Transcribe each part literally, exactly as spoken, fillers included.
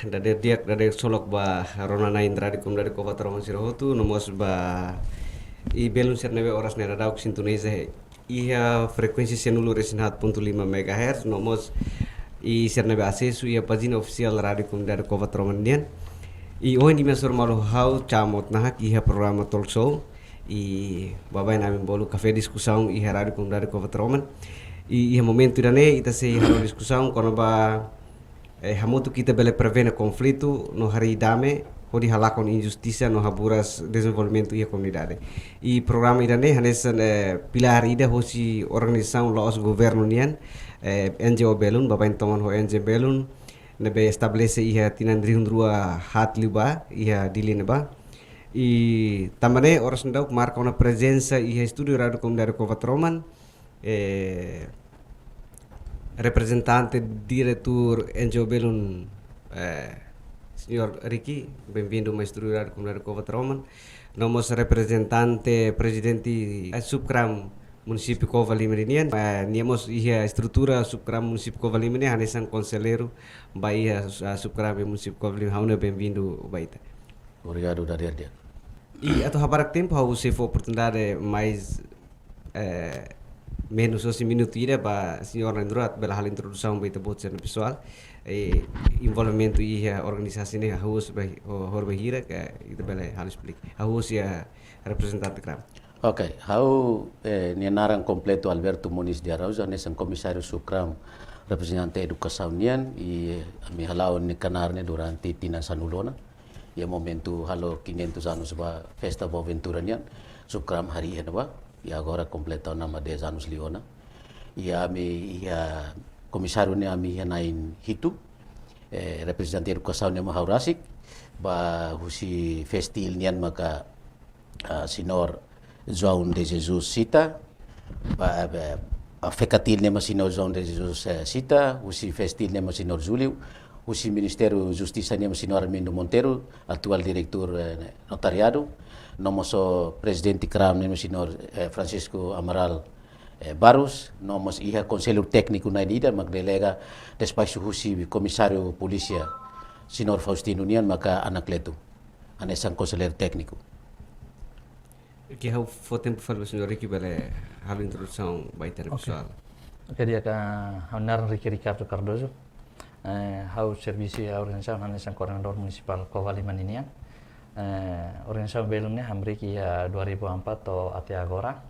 Dadeer di'ak, dadeer solok ba rona-na'in Rádiu Komunidade Cova Taroman sira hotu, no mós ba ita belun sira ne'ebé oras ne'e daudaun sintoniza iha frekuénsia sianulu resin haat pontu lima megahertz, no mós ita sira ne'ebé asesu iha pájina ofisiál Rádiu Komunidade Cova Taroman nian. I ohin imi hasoru malu ho ha'u Chamot Nahak iha programa talk show. I baibain ami bolu kafé diskusaun iha Rádiu Komunidade Cova Taroman. I iha momentu ida-ne'e ita sei halo diskusaun kona-ba, eh, hamutuk ita bele prevene konflitu no harii dame, hodi halakon injustisa no haburas dezenvolvimentu iha komunidade. I programa ida-ne'e hanesan, eh, pilár ida hosi organizasaun la'ós governu nian, eh, N G O belun, baibain toman ho N G O belun, ne'ebé estabelese iha tinan rihun rua haat liubá, iha Dili ne'ebá. I tanba ne'e oras ne'e daudaun marka ona prezensa iha estúdiu Rádiu Komunidade Cova Taroman, eh, reprezentante diretór N G O belun, eh, señór Ricky, benvindu mai estúdiu Rádiu Komunidade Cova Taroman. No mós reprezentante prezidente, eh, Subkram Munisípiu Covalima nian, eh, nia mós iha estrutura Subkram Munisípiu Covalima nian, hanesan konselleiru ba iha, eh, Subkram Munisípiu Covalima, ha'u hanoin benvindu ba ita. Obrigadu, dadeer di'ak. I atu habarak tempu, ha'u sei fó oportunidade mais, eh, menus doze minutu ida ba señór na'in-rua atu bele halo introdusaun ba ita-boot sira-nia pesoál, eh, envolvimentu iha organizasaun ne'e hahú husi ba-, ho-, hahú bainhira ka ita bele halo esplika. Hahú husi, eh, reprezentante Kram. Oke, ha'u, eh, nia naran kompletu Alberto Moniz de Araújo, hanesan komisáriu Subkram reprezentante edukasaun nian, i, eh, ami hala'o nia knaar ne'e durante tinan sanulu ona. Iha momentu halo quinhentos anos ba festa Boaventura nian, Subkram harii iha ne'ebá, i agora kompleta ona mak dez anos liu ona. I ami iha komisáriu ne'e ami iha na'in hitu, eh, reprezentante edukasaun ne'e mak ha'u rasik, ba husi FESTIL nian maka, ah, señór João de Jesus Sita, ba, ba, ah, FECATIL ne'e mak señór João de Jesus, eh, Sita, husi FESTIL ne'e mak señór Júlio, husi Ministériu Justisa ne'e mak señór Armindo Monteiro, atuál diretór, eh, notariadu, no mós prezidente Kram ne'e mak señór, eh, Francisco Amaral, eh, Barros, no mós iha konsellu tékniku na'in ida mak delega despaxu husi komisáriu polísia, señór Faustino nian maka Anacleto, hanesan konselleiru tékniku. Oke, ha'u fó tempu fali ba señór Ricky bele halo introdusaun ba ita-nia pesoál. Oke, di'ak, ha'u naran Ricky Ricardo Cardoso. Eh, ha'u servisu iha organizasaun hanesan koordenadór munisipál Covalima ninian. Eh, organizasaun belun ne'e hamriik iha dua ribu empat to'o até agora.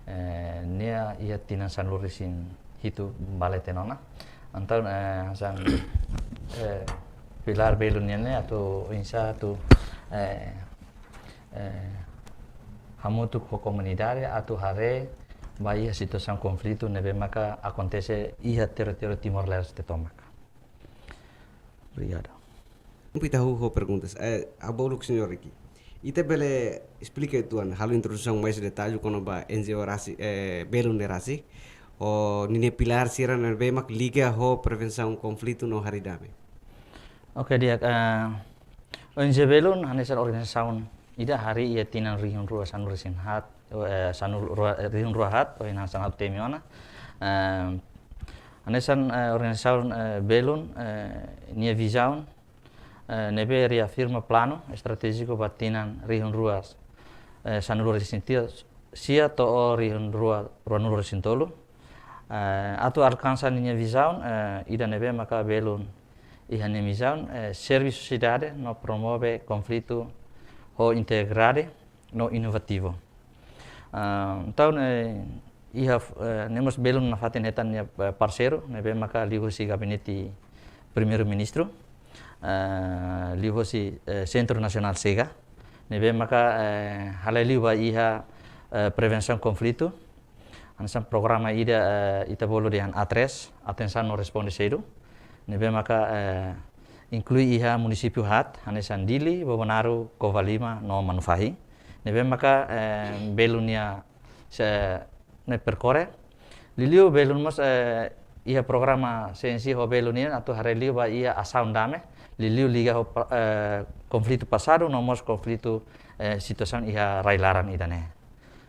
Eh, nia iha tinan sanulu resin hitu ba leten ona. Entaun, eh, hanesan, eh, pilár belun nian ne'e atu oinsá atu, eh, eh, hamutuk ho komunidade atu haree ba iha situasaun konflitu ne'ebé maka akontese iha territóriu Timor-Leste tomak. Obrigadu. Ita hahú ho perguntas. Eh, ha'u bolu ba señór Ricky. Ita bele esplika uitoan, halo introdusaun mais detallu kona-ba N G O rasik, eh, belun ne'e rasik, ho ninia pilár sira ne'ebé mak liga ho prevensaun konflitu no harii dame. Oke, di'ak, eh, O N G belun hanesan organizasaun ida harii iha tinan rihun rua sanulu resin haat, eh, sanulu rua, eh, rihun rua haat, ohin hanesan ha'u temi ona. Eh, hanesan, eh, organizasaun, eh, belun, eh, nia vizaun, eh, ne'ebé reafirma planu estratéjiku ba tinan rihun rua, eh, sanulu resin sia to'o rihun rua ruanulu resin tolu. Eh, atu alkansa ninia vizaun, eh, ida ne'ebé maka belun iha nia mizaun, eh, serve sosiedade no promove konflitu ho integridade no inovativu. Ah, entaun, eh, iha, eh, ne'e mós belun nafatin hetan nia, eh, parseiru, ne'ebé maka liuhusi Gabinete Primeiru-Ministru, eh, liuhusi, eh, Sentru Nasionál Chega, ne'ebé maka, eh, halai liu ba iha, eh, prevensaun konflitu, hanesan programa ida, eh, ita bolu dehan A três, Atensaun no Responde Sedu. Ne'ebé maka, eh, inklui iha munisípiu haat, hanesan Dili, Bobonaro, Covalima, no Manufahi. Ne'ebé maka, eh, belun nia se ne'e perkore. Liuliu belun mós, eh, iha programa sensi ho belun nian atu haree liu ba iha asaun dame. Liuliu liga ho pa-, eh, konflitu pasadu, no mós konflitu, eh, situasaun iha rai-laran ida-ne'e.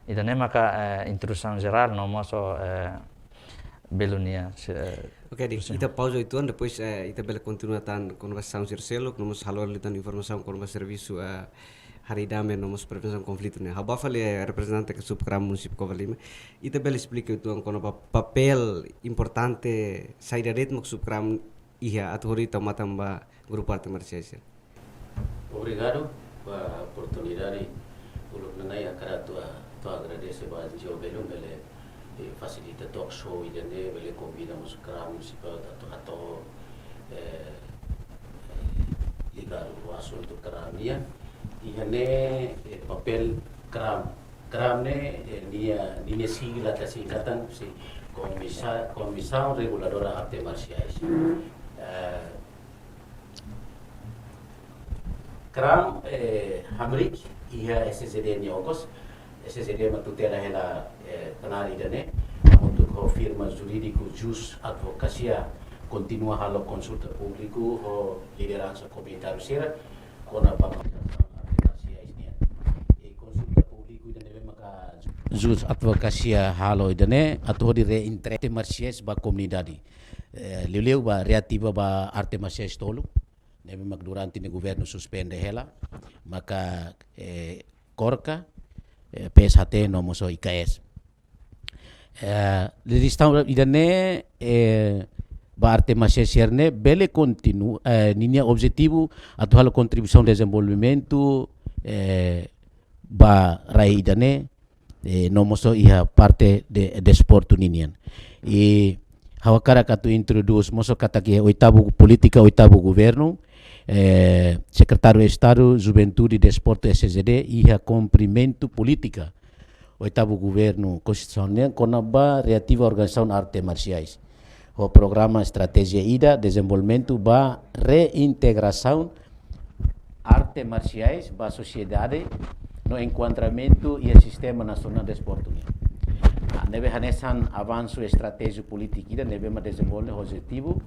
Ida-ne'e maka, eh, introdusaun jerál no mós, eh, belun nia, se, eh, Oke, di, sin. Ita pauza uitoan, depois, eh, ita bele kontinua tan kona-ba sessão sira seluk, no mós halo liután informasaun kona-ba servisu, eh, hari dame no mós prevensaun konflitu ne'e. Ha'u bá fali, eh, reprezentante ke Subkram Munisípiu Covalima. Ita bele esplika uitoan kona-ba papél importante saida de'it mak Subkram iha atu hodi tau matan ba grupu arte marsiais sira. Obrigadu ba oportunidade. Uluk nanain hakarak atu, atu agradese ba N G O belun bele, eh, fasilita talk show ida-ne'e, bele konvida mós Kram Munisipál atu hato'o, eh, eh, ligadu ho asuntu Kram nian. Iha ne'e, eh, papél Kram. Kram ne'e, eh, nia, nia sigla ka singkatan husi Komisa-, Komisaun Reguladora Arte Marsiais. Eh, Kram, eh, hamriik iha S C Z D nia okos, S C Z D mak tutela hela, eh, knaar ida-ne'e, hamutuk ho firma jurídiku Jus Advokasia kontinua halo konsulta públiku ho lideransa komunitáriu sira, kona-ba marsiais nian. I konsulta públiku ida ne'ebé maka Jus Advokasia halo ida-ne'e, atu hodi reintroduzi marsiais ba komunidade. Eh, liuliu ba reativa ba arte marsiais tolu, ne'ebé mak durante ne'e governu suspende hela, maka, eh, KORKA, eh, P S H T no mós I K S. Eh, listaun ida-ne'e, eh, ba arte marsiais sira-ne'e, bele kontinua, eh, ninia objetivu atu halo kontribuisaun dezenvolvimentu, eh, ba rai ida-ne'e, eh, no mós iha parte de desportu ninian. I ha'u hakarak atu introdús mós katak iha oitavu, polítika oitavu governu, eh, Sekretáriu Estadu Juventude, Desportu, S C Z D, iha kumprimentu polítika oitavu governu konstitusionál nian kona-ba reativa organizasaun arte marsiais. Ho programa estratéjia ida dezenvolvimentu ba reintegrasaun arte marsiais ba sosiedade no enkuadramentu iha sistema nasionál desportu nian. Ah, ne'ebé hanesan avansu estratéjia polítika ida ne'ebé mak dezenvolve ho objetivu,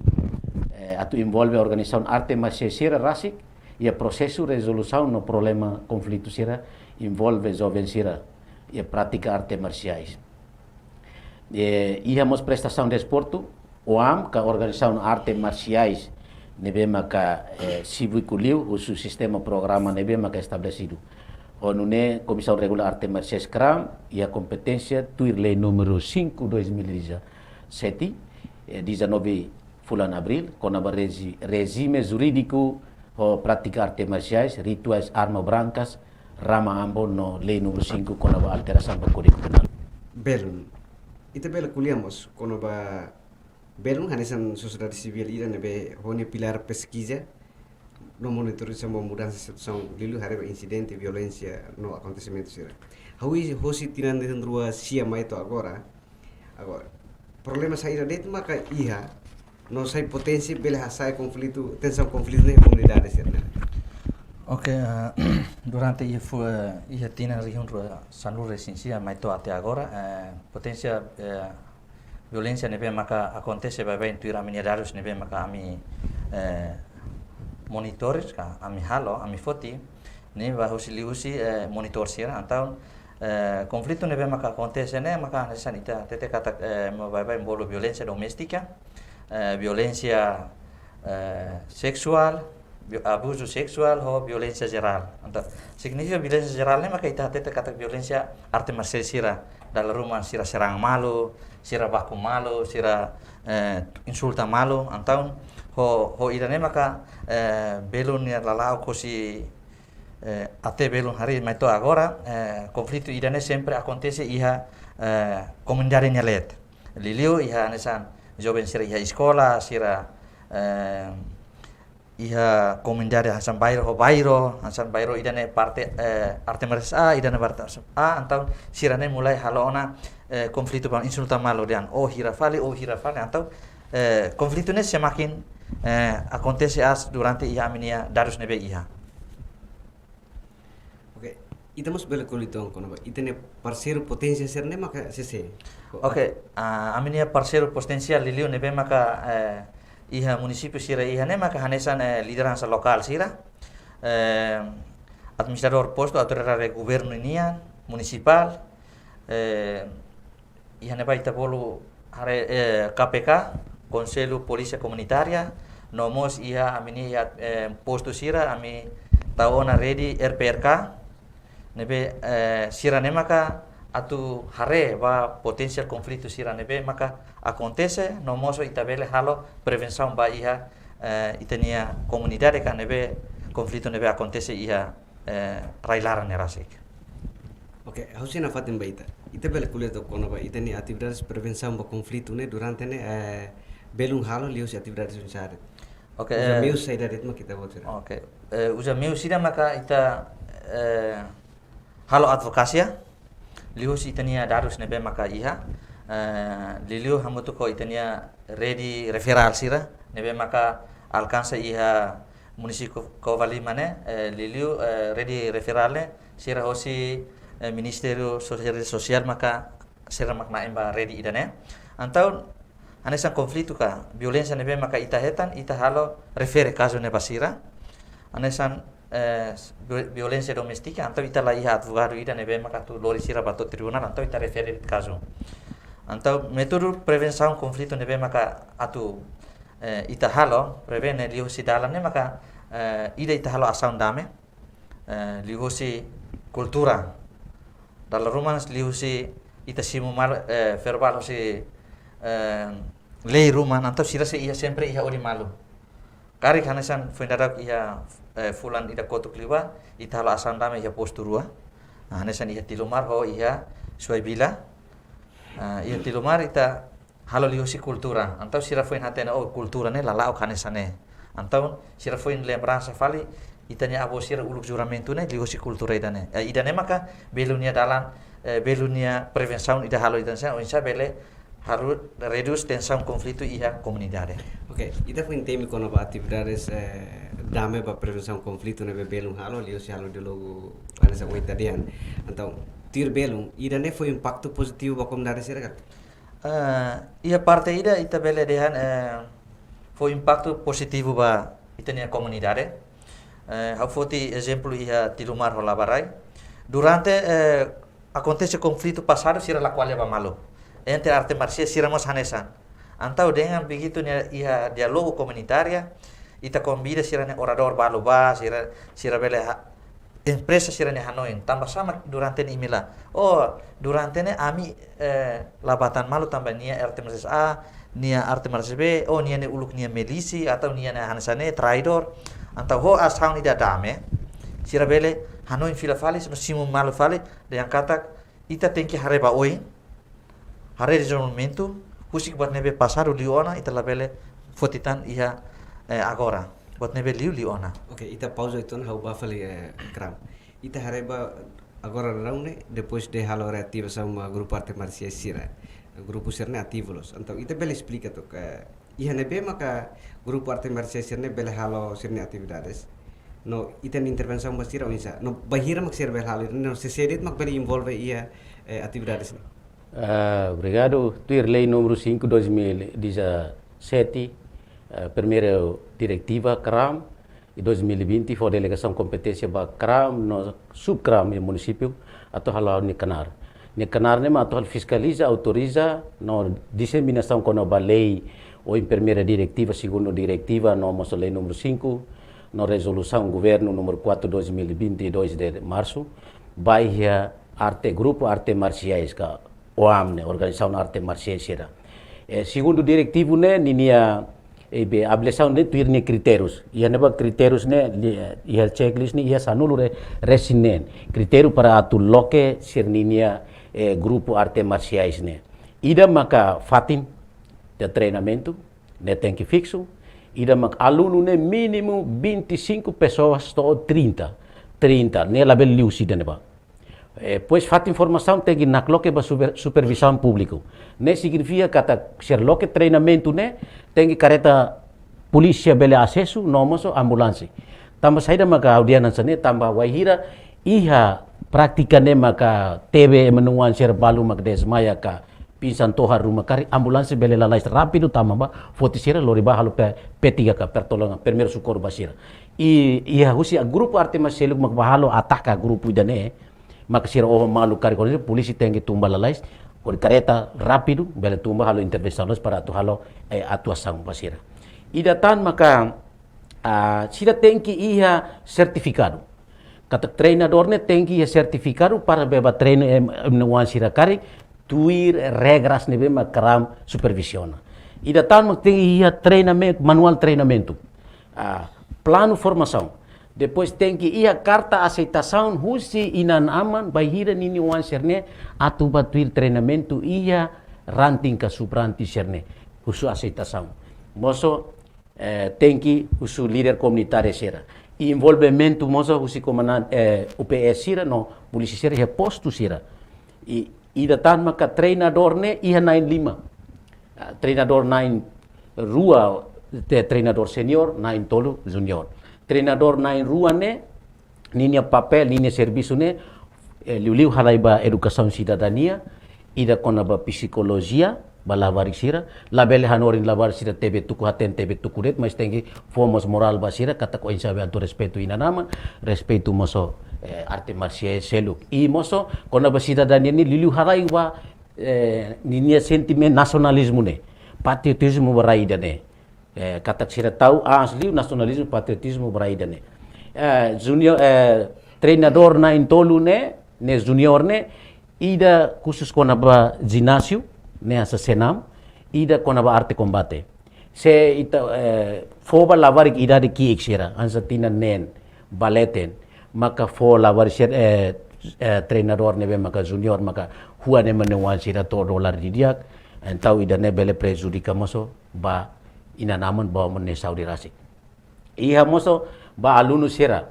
eh, atu envolve organizasaun arte marsiais sira rasik iha prosesu rezolusaun no problema konflitu sira, envolve joven sira iha prátika arte marsiais. Eh, iha mós prestasaun desportu, OAM, ka organizasaun arte marsiais ne'ebé maka, eh, simu ikus liu husi sistema programa ne'ebé maka estabelesidu. Ho nune'e Komisaun Reguladora Arte Marsiais Kram iha kompeténsia tuir lei númeru cinco dois mil e dezassete, eh, dezanove fulan Abríl, kona-ba rezi-, rejime jurídiku ho prátika arte marsiais, rituais arma brankas, rama ambon no lei númeru cinco kona-ba alterasaun ba Kódigu Penál. Belun. Ita bele ko'alia mós kona-ba belun hanesan sosiedade sivíl ida ne'ebé ho nia pilár peskiza no monitorizasaun ba mudansa situasaun liuliu haree ba insidente, violénsia no akontesimentu sira. Hahú hosi tinan rihun rua sia mai to'o agora. Agora, problema saida de'it maka iha, no saida potensi bele hasa'e konflitu, tensaun konflitu ne'e komunidade sira-ne'e. Oke, eh, durante iha fu-, eh, iha tinan rihun rua sanulu-resin-sia mai to'o até agora, eh, potensiál, eh, violénsia ne'ebé maka akontese baibain tuir ami-nia dadus ne'ebé maka ami, eh, monitor ka, ami halo, ami foti, ne'e ba husi liuhusi, eh, monitór sira, entaun, eh, konflitu ne'ebé maka akontese ne'e maka hanesan ita hatete katak, eh, ema baibain bolu violénsia doméstika, eh, violénsia, eh, seksuál, vi-, abuzu seksuál ho violénsia jerál. Entaun, signifika violénsia jerál ne'e maka ita hatete katak violénsia arte marsiais sira, dala ruma sira serang malu, sira baku malu, sira, eh, insulta malu, entaun ho, ho ida-ne'e maka, eh, belun nia lala'ok hosi, eh, até belun harii mai to'o agora, eh, konflitu ida-ne'e sempre akontese iha, eh, komunidade nia leet. Liuliu iha hanesan joven sira iha eskola, sira, eh, iha komunidade hanesan bairru ho bairru, hanesan bairru ida-ne'e parte, eh, arte marsiais A, ida-ne'e parte A, entaun sira-ne'e mulai halo ona, eh, konflitu ba insulta malu dehan, ó hira fali, ó hira fali, entaun, eh, konflitu ne'e semakin, eh, akontese aas durante iha ami-nia dadus ne'ebé iha. Oke, ita mós bele ko'alia uitoan kona-ba ita-nia parseiru potensiál sira-ne'e maka sé-sé? Oke, ah, ami-nia parseiru potensiál liuliu ne'ebé maka, eh, iha munisípiu sira iha ne'e maka hanesan, eh, lideransa lokál sira, eh, administradór postu, autoridade governu nian, munisipál, eh, iha ne'ebá ita bolu haree, eh, K P K, Konsellu Polísia Komunitária, no mós iha ami-nia, eh, postu sira, ami tau ona rede R P R K, ne'ebé, eh, sira-ne'e maka atu haree ba potensiál konflitu sira ne'ebé maka akontese, no mós ita bele halo prevensaun ba iha, eh, ita-nia komunidade ka ne'ebé konflitu ne'ebé akontese iha, eh, rai-laran ne'e rasik. Oke, ha'u sei nafatin ba ita. Ita bele ko'alia took kona-ba ita-nia atividades prevensaun ba konflitu ne'e durante ne'e, eh, belun halo liuhusi atividades oinsá de'it. Oke, uza, eh, meius saida de'it mak ita-boot sira. Oke. Eh, uza meius ida maka ita, eh, halo advokasia, liuhusi ita-nia dadus ne'ebé maka iha, eh, liuliu hamutuk ho ita-nia rede referál sira, ne'ebé maka alkansa iha munisípiu Covalima ne'e, eh, liuliu, eh, rede referál ne'e, sira hosi, eh, Ministériu Sosiál, Sosiál maka sira mak na'in ba rede ida-ne'e. Entaun, hanesan konflitu ka violénsia ne'ebé maka ita hetan, ita halo refere kazu ne'e ba sira. Hanesan, eh, vi-, violénsia doméstika, entaun ita la iha advogadu ida ne'ebé maka atu lori sira ba to'o tribunál, entaun ita refere kazu. Entaun métodu prevensaun konflitu ne'ebé maka atu, eh, ita halo, prevene liuhusi dalan ne'e maka, eh, ida ita halo asaun dame, eh, liuhusi kultura. Dala ruma liuhusi ita simu malu, eh, verbál husi, eh, lei ruma, entaun sira sei iha sempre iha odi malu. Karik hanesan foin dadauk iha, eh, fulan ida kotuk liubá, ita halo asaun dame iha postu rua. Ah, hanesan iha Tilumar ho iha Suai Bila. Ah, iha Tilumar ita halo liuhusi kultura. Entaun sira foin hatene, oh, kultura ne'e lala'ok hanesan ne'e. Entaun sira foin lembransa fali, ita-nia avó sira uluk juramentu ne'e liuhusi kultura ida-ne'e. Eh, ida-ne'e maka belun nia dalan, eh, belun nia prevensaun ida halo ida-ne'e, oinsá bele halo redús tensaun konflitu iha komunidade. Oke, ita foin temi kona-ba atividades, eh, dame ba prevensaun konflitu ne'ebé belun halo, liuhusi halo diálogu hanesan ohin ita dehan. Entaun, tuir belun, ida-ne'e fó impaktu pozitivu ba komunidade sira ka? Eh, iha parte ida ita bele dehan, eh, fó impaktu pozitivu ba ita-nia komunidade. Eh, ha'u foti ezemplu iha Tilumar ho Labarai. Durante, eh, akontese konflitu pasadu sira la ko'alia ba malu. Entre arte marsiais sira mós hanesan. Entaun dengan begitu ne'e iha diálogu komunitária, ita konvida sira-ne'e oradór balu ba, sira, sira bele ha-, espresa sira-nia hanoin. Tanba sá mak durante ne'e imi la. Oh, durante ne'e ami, eh, la bá tan malu tanba nia arte marsiais A, nia arte marsiais B, oh, nia ne'e uluk nia milísia, atau nia ne'e hanesan ne'e traidór. Entaun ho asaun ida dame, sira bele hanoin fila fali, no simu malu fali, dehan katak, ita tenke haree ba oin, haree dezenvolvimentu, husik buat ne'ebé pasadu liu ona, ita labele foti tan iha, eh, agora. Buat ne'ebé liu, liu ona. Oke, ita pauza uitoan, ha'u bá fali, eh, Kram. Ita haree ba agora daudaun ne'e, depois de halo reativasaun ba grupu arte marsiais sira. Grupu sira-ne'e ativu loos. Entaun, ita bele esplika took, eh, iha ne'ebé maka grupu arte marsiais sira-ne'e bele halo sira-nia atividades. No, ita-nia intervensaun ba sira oinsá. No, bainhira mak sira bele halo, no, sé-sé de'it mak bele envolve iha, eh, atividades ne'e. Ah, obrigadu. Tuir lei númeru cinco dois mil e dezassete, eh, primeira diretiva Kram, e dois mil e vinte fó delegasaun kompeténsia ba Kram no sub-Kram iha munisípiu atu halo nia knaar. Nia knaar ne'e mak atu halo fiskaliza, autoriza no diseminasaun kona-ba lei, ohin primeira diretiva, segunda diretiva, no mós lei númeru cinco, no rezolusaun governu númeru quatro dois mil e vinte e dois de março, ba iha arte, grupu arte marsiais ka OAM ne'e, organizasaun arte marsiais sira. Eh, segundu diretivu ne'e, ninia, eh, be, avaliasaun ne'e tuir nia kritérius. Iha ne'ebá kritérius ne'e, li-, eh, iha checklist ne'e, iha sanulu re-, resin neen. Kritériu para atu loke sira-ninia, eh, grupu arte marsiais ne'e. Ida maka fatin de treinamentu, ne'e tenke fiksu. Ida maka alunu ne'e mínimu vinte e cinco pessoas to'o trinta. Trinta, ne'e labele liu husi ida-ne'ebá. Eh, pois fatin formasaun tenke nakloke ba super-, supervizaun públiku. Ne'e signifika katak sira loke treinamentu ne'e, tenke kareta polísia bele asesu, no mós ambulánsia. Tanba saida maka ha'u dehan hanesan ne'e, tanba bainhira iha prátika ne'e maka tebe ema nia oan sira balu mak desmaia ka pingsan tohar ruma karik, ambulánsia bele lalais rápidu tama bá, foti sira lori bá halo pe-, P tiga ka pertolongan, primeiru sokorru ba sira. I, iha husi grupu arte marsiais seluk mak bá halo ataka grupu ida-ne'e, maka sira oho malu karik, polísia tenke tun bá lalais, kori kareta rápidu, bele tun ba halo intervensaun para atu halo, eh, atuasaun ba sira. Ida tan maka, ah, sira tenke iha sertifikadu. Katak treinadór ne'e tenke iha sertifikadu para bele ba treinu em, em, oan sira karik, tuir regras ne'ebé mak CRAM supervisiona. Ida tan mak tenke iha treinamentu, manuál treinamentu. Ah, planu formasaun. Depois tenke iha karta aseitasaun husi inan-aman bainhira ninia oan sira-ne'e atu ba tuir treinamentu iha ranting ka sub-ranting sira-ne'e. Husu aseitasaun. Mosu, eh, tenke husu líder komunitáriu sira. I envolvimentu mosu husi komandante, eh, U P S sira no polísia sira iha postu sira. I, ida tan maka treinadór ne'e iha na'in lima. Ah, treinadór na'in rua, te-, treinadór senior, na'in tolu junior. Treinadór na'in rua ne'e, ninia papél, ninia servisu ne'e, eh, liuliu halai ba edukasaun sidadania, ida kona-ba psikolojia, ba labarik sira, labele hanorin labarik sira tebe tuku hatene tebe tuku de'it, mas tenke fó mós morál ba sira, katak oinsá be atu respeitu inan-aman, respeitu mosu, eh, arte marsiais seluk. I mosu, kona-ba sidadania ne'e liuliu halai ba, eh, ninia sentimentu nasionalizmu ne'e, patriotizmu ba rai ida-ne'e. Eh, katak sira tau, ah, asli nasionalizmu, patriotizmu ba rai ida-ne'e. Eh, junior, eh, treinadór na'in tolu ne'e, ne'e junior ne'e, ida khusus kona-ba jináziu, ne'e hanesan senam, ida kona-ba arte kombate. Se ita, eh, fó ba labarik idade ki'ik sira, hanesan tinan neen ba leten, maka fó labarik sira, eh, eh, treinadór ne'ebé maka junior, maka huan ema nia oan sira to'o dolar didi'ak, entaun ida-ne'e bele prejudika mosu ba inan-aman ba oan nia saúde rasik. Iha mosu ba alunu sira.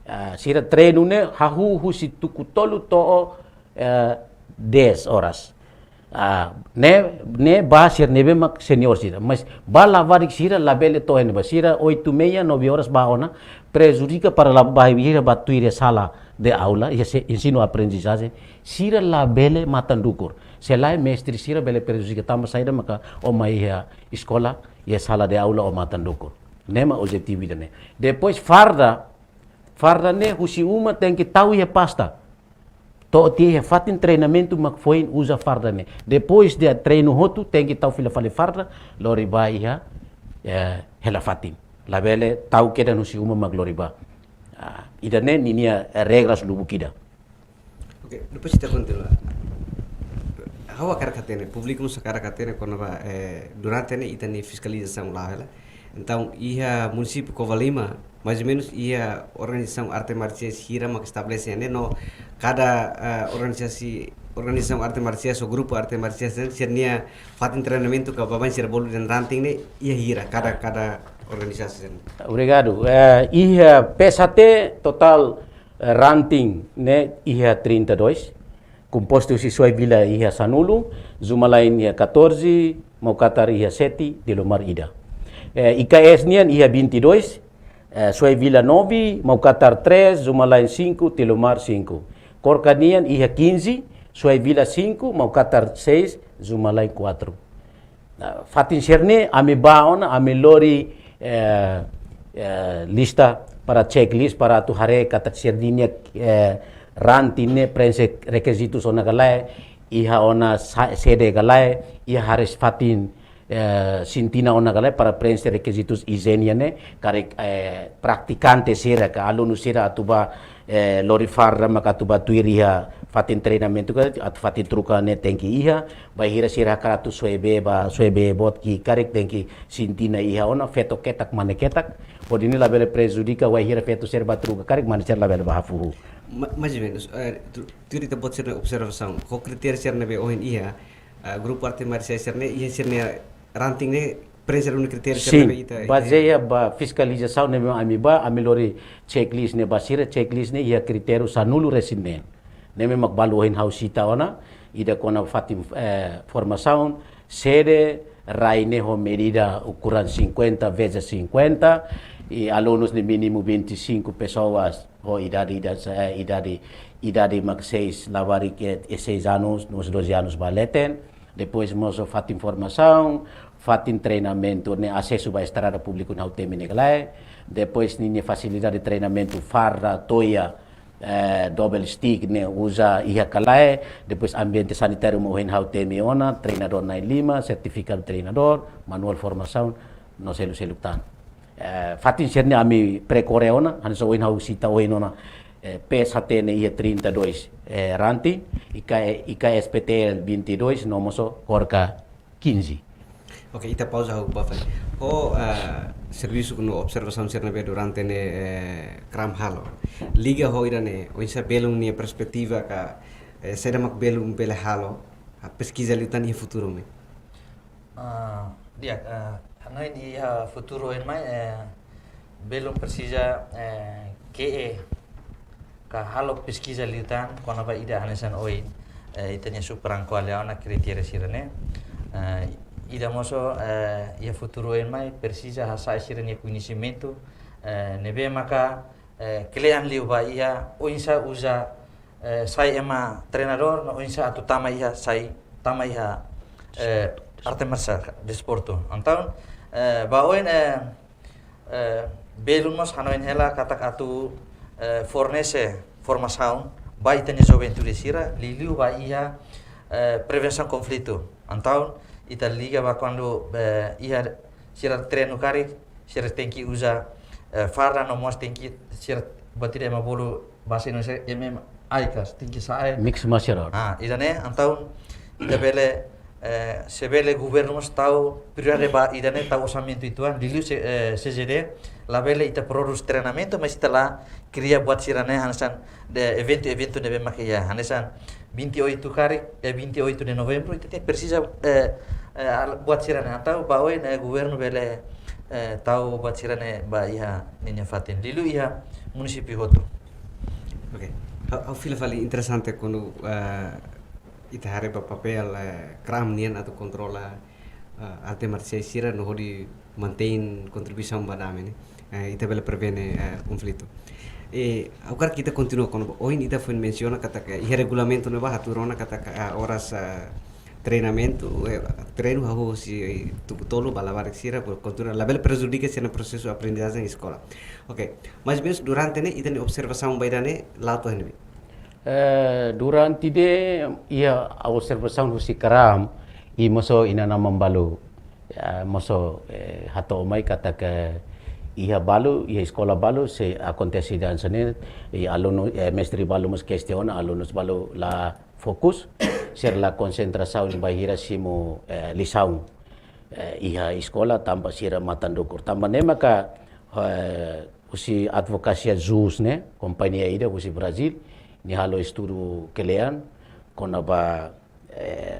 Ah, sira treinu ne'e hahú husi tuku tolu to'o, eh, dez horas. Ah, ne'e, ne'e ba sira ne'ebé mak senior sira. Mas ba labarik sira labele to'o iha ne'ebá, sira oito e meia, nove horas ba ona, prejudika para la bainhira ba tuir iha sala de aula, iha se-, ensinu aprendizajen, sira labele matan dukur. Se lae mestre sira bele prejudika tanba saida maka ó mai iha eskola, iha sala de aula ó matan dukur. Ne'e mak objetivu ida-ne'e. Depois farda, farda ne'e husi uma tenke tau iha pasta. To'o tiha iha fatin treinamentu mak foin uza farda ne'e. Depois de treinu hotu tenke tau fila fali farda, lori ba iha, eh, hela fatin. Labele tau kedan husi uma mak lori ba. Ah, ida-ne'e ninia, eh, regras lubuk ida. Oke, depois ita kontinua. Ha'u hakarak hatene, públiku mós hakarak hatene kona-ba, eh, durante ne'e ita-nia fiskalizasaun la'o hela. Entaun, iha munisípiu Covalima, mais ou menus iha organizasaun arte marsiais hira mak estabelese ne'e no kada, eh, organisasi, organizasaun arte marsiais ou grupu arte marsiais ne'e, sira-nia fatin treinamentu ka baibain sira bolu dehan ranting ne'e iha hira, kada, kada organisasi ne'e. Obrigadu. Eh, iha P S H T totál, eh, ranting ne'e iha trinta e dois, kompostu husi Suai Vila iha sanulu, Zumalain iha catorze, Maukatar iha sete, Tilomar ida. Eh, I K S nian iha vinte e dois, eh, Suai Vila nove, Maukatar três, Zumalain cinco, Tilomar cinco. Korka nian iha quinze, Suai Vila cinco, Maukatar seis, Zumalain quatro. Ah, fatin sira-ne'e, ami ba ona, ami lori, eh, eh, lista para checklist, para atu haree katak sira-nia, eh, ranting ne'e preenxe rekizitus ona ka lae, iha ona sa-, sede ka lae, iha hariis fatin, eh, sintina ona ka lae, para preenxe rekizitus ijiene ne'e, karik, eh, pratikante sira ka alunu sira atu ba, eh, lori farda maka atu ba tuir iha fatin treinamentu ka, atu fatin troka ne'e tenke iha, bainhira sira hakarak atu soe bee ba, soe bee boot ki'ik karik tenke sintina iha ona, feto ketak, mane ketak, hodi ne'e labele prejudika, bainhira feto sira ba troka karik, mane sira labele ba hafuhu. Ma-, mais ou menus, eh, tu-, tuir ita-boot sira-nia observasaun, ho kritériu sira ne'ebé ohin iha, eh, grupu arte marsiais sira-ne'e, iha sira-nia ranting ne'e, preenxe duni kritériu sira ne'ebé ita, sim, ita bazeia ba fiskalizasaun ne'ebé ami ba, ami lori checklist ne'e ba sira, checklist ne'e iha kritériu sanulu-resin-neen. Ne'ebé mak balu ohin ha'u sita ona, ida kona fatin, eh, formasaun, sede, rai ne'e ho medida ukuran cinquenta vezes cinquenta, i alunus ne'e mínimu vinte e cinco pessoas, ho idade, idade, eh, idade, idade mak seis, labarik, eh, seis anos, nos doze anos ba leten. Depois mós fatin formasaun, fatin treinamentu ne'e asesu ba estrada públiku ha'u temi ne'e ka lae. Depois ninia fasilidade treinamentu farda, toia, eh, double stick ne'e uza iha ka lae, depois ambiente sanitáriu mak ohin ha'u temi ona, treinadór na'in-lima, sertifikadu treinadór, manuál formasaun, no seluk-seluk tan. Eh, fatin sira-ne'e ami pré-korre ona, hanesan ohin ha'u sita ohin ona, eh, P S H T ne'e iha trinta e dois, eh, ranting, I K, I K S P T L vinte e dois, no mós KORKA quinze. Oke, ita pauza ha'u ba fali. Ho, eh, servisu no observasaun sira ne'ebé durante ne'e, eh, KRAM halo. Liga ho ida-ne'e, oinsá belun nia perspetiva ka, eh, saida mak belun bele halo, ah, peskiza liután iha futuru ne'e. Ah, di'ak, ah, hanoin iha futuru oin mai, eh, belun presiza, eh, ke'e ka halo peskiza liután kona-ba ida hanesan oin, eh, ita-nia suprankua liauna kritéria sira-ne'e. Eh, ida mós, eh, iha futuru oin mai presiza hasa'e sira-nia koñesimentu, eh, ne'ebé maka, eh, kle'an liu ba iha oinsá uza, eh, sai ema treinadór, no oinsá atu tama iha sai, tama iha, eh, arte marsiál, desportu. Entaun, eh, ba oin, eh, eh, belun mós hanoin hela katak atu, eh, fornese formasaun ba ita-nia juventude sira, liuliu ba iha, eh, prevensaun konflitu. Entaun, ita liga ba kuandu, eh, iha sira treinu karik, sira tenke uza, eh, farda no mós tenke sira batida ema bolu bahasa Indonesia M M I kas, tenke sa'e. Mixed martial art. Ah, ida-ne'e, entaun, ita bele, eh, se bele governu mós tau prioridade ba ida-ne'e tau orsamentu uitoan, liuliu se, eh, C J D, labele ita prodús treinamentu, mas ita la kria buat sira-ne'e hanesan de eventu-eventu ne'ebé mak iha, hanesan vinte e oito karik, eh, vinte e oito de novembro, ita tenke presiza, eh, eh, al-, buat sira-ne'e, entaun ba oin, eh, governu bele, eh, tau buat sira-ne'e ba iha ninia fatin, liuliu iha munisípiu hotu. Oke. Ha'u, ha'u fila fali interesante kuandu, eh, ita haree ba papél, eh, KRAM nian atu kontrola, eh, arte marsiais sira no hodi mantein kontribuisaun ba dame ne'e. Eh, ita bele prevene, eh, konflitu. Eh, agora ita kontinua kona-ba ohin ita foin mensiona katak iha regulamentu ne'ebá hatuur ona katak, eh, oras, eh, treinamentu, eh, treinu hahú husi, eh, tuku tolu ba labarik sira, por kontinua labele prejudika sira-nia prosesu aprendizajen eskola. Oke, mais ou menus durante ne'e ita-nia observasaun ba ida-ne'e la'o to'o iha ne'ebé? Eh, durante ne'e iha observasaun husi KRAM, i mós inan-aman balu, ya, mós, eh, hato'o mai katak iha balu, iha eskola balu sei akontese ida hanesan ne'e, i alunu, eh, mestre balu mós kestiona, alunus balu la fokus, sira la konsentrasaun bainhira simu, eh, lisaun, eh, iha eskola tanba sira matan dukur. Tanba ne'e maka, eh, husi advokasia JUS ne'e, kompañia ida husi Brazil, nia halo estudu kle'an kona-ba, eh,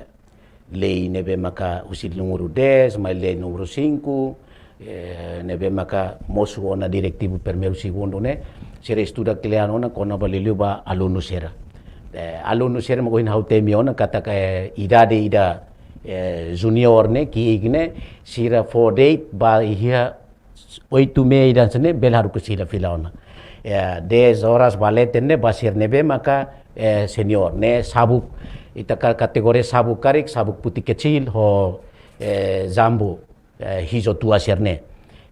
lei ne'ebé maka husi númeru dez, mai lei númeru cinco, eh, ne'ebé maka mosu ona diretivu primeiru, segundu ne'e, sira estuda kle'an ona kona-ba liuliu ba alunu sira. Eh, alunu sira mak ohin ha'u temi ona katak, eh, idade ida, eh, junior ne'e, ki'ik ne'e, sira fó de'it ba iha oito e meia ida hanesan ne'e, bele haruka sira fila ona. Ya, dez horas ba leten ne'e, ba sira ne'ebé maka, eh, senior ne'e, sabuk, ita ka-, kategoria sabuk karik, sabuk putih kecil, ho, eh, jambu, eh, hijau tua sira-ne'e.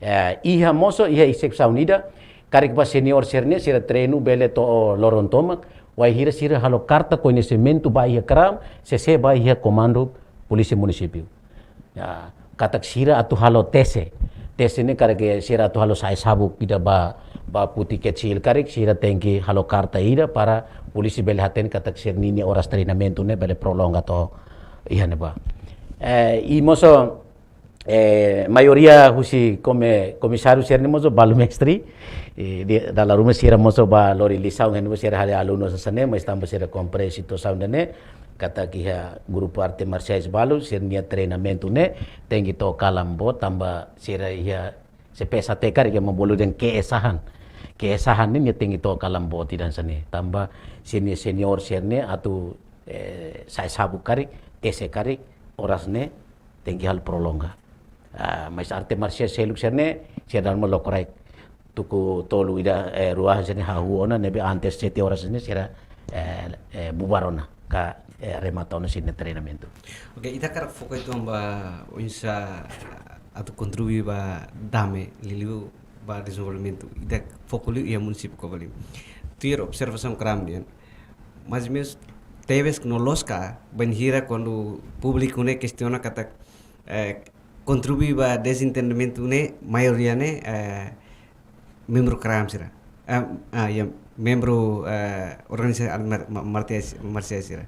Eh, iha mós, iha esepsaun ida, karik ba senior sira-ne'e, sira treinu bele to'o loron tomak, wainhira sira halo karta koñesimentu ba iha KRAM, se sei ba iha komandu polísia munisípiu. Ya, katak sira atu halo tese. Tese ne'e karik sira atu halo sa'e sabuk ida ba, ba putih kecil karik, sira tenke halo karta ida para polísia bele hatene katak sira-ninia oras treinamentu ne'e bele prolonga to'o iha ne'ebá. Eh, i mós, eh, maioria husi kome-, komisáriu sira-ne'e mós balu mestre, eh, di, dala ruma sira mós ba lori lisaun, hende sira hale alunu hanesan ne'e, mas tanba sira komprende situasaun ida-ne'e, katak iha grupu arte marsiais balu, sira-nia treinamentu ne'e, tenke to'o kalan boot, tanba sira iha se P S H T karik ema bolu dehan ke'e sahan. Ke'e sahan ne'e nia tenke to'o kalan boot ida hanesan ne'e. Tanba sira-nia senior sira-ne'e atu, eh, sa'e sabuk karik, tese karik, oras ne'e, tenke halo prolonga. Ah, mas arte marsiais seluk sira-ne'e, sira dala ruma lokraik tuku tolu ida, eh, rua hanesan ne'e hahú ona, ne'ebé antes sete horas ne'e sira, eh, eh, bubar ona, ka, eh, remata ona sira-nia treinamentu. Oke, ita hakarak foka uitoan ba oinsá atu kontribui ba dame, liuliu ba dezenvolvimentu. Ita foka liu iha munisípiu Covalima. tuir observasaun kram nian. Mais ou menus tebes no loos ka, bainhira kuandu públiku ne'e kestiona katak, eh, kontribui ba dezentendimentu ne'e, maioria ne'e, eh, membru kram sira. Eh, ah, ya, membru, eh, organizasaun mar-, ma-, marsiais, marsiais sira.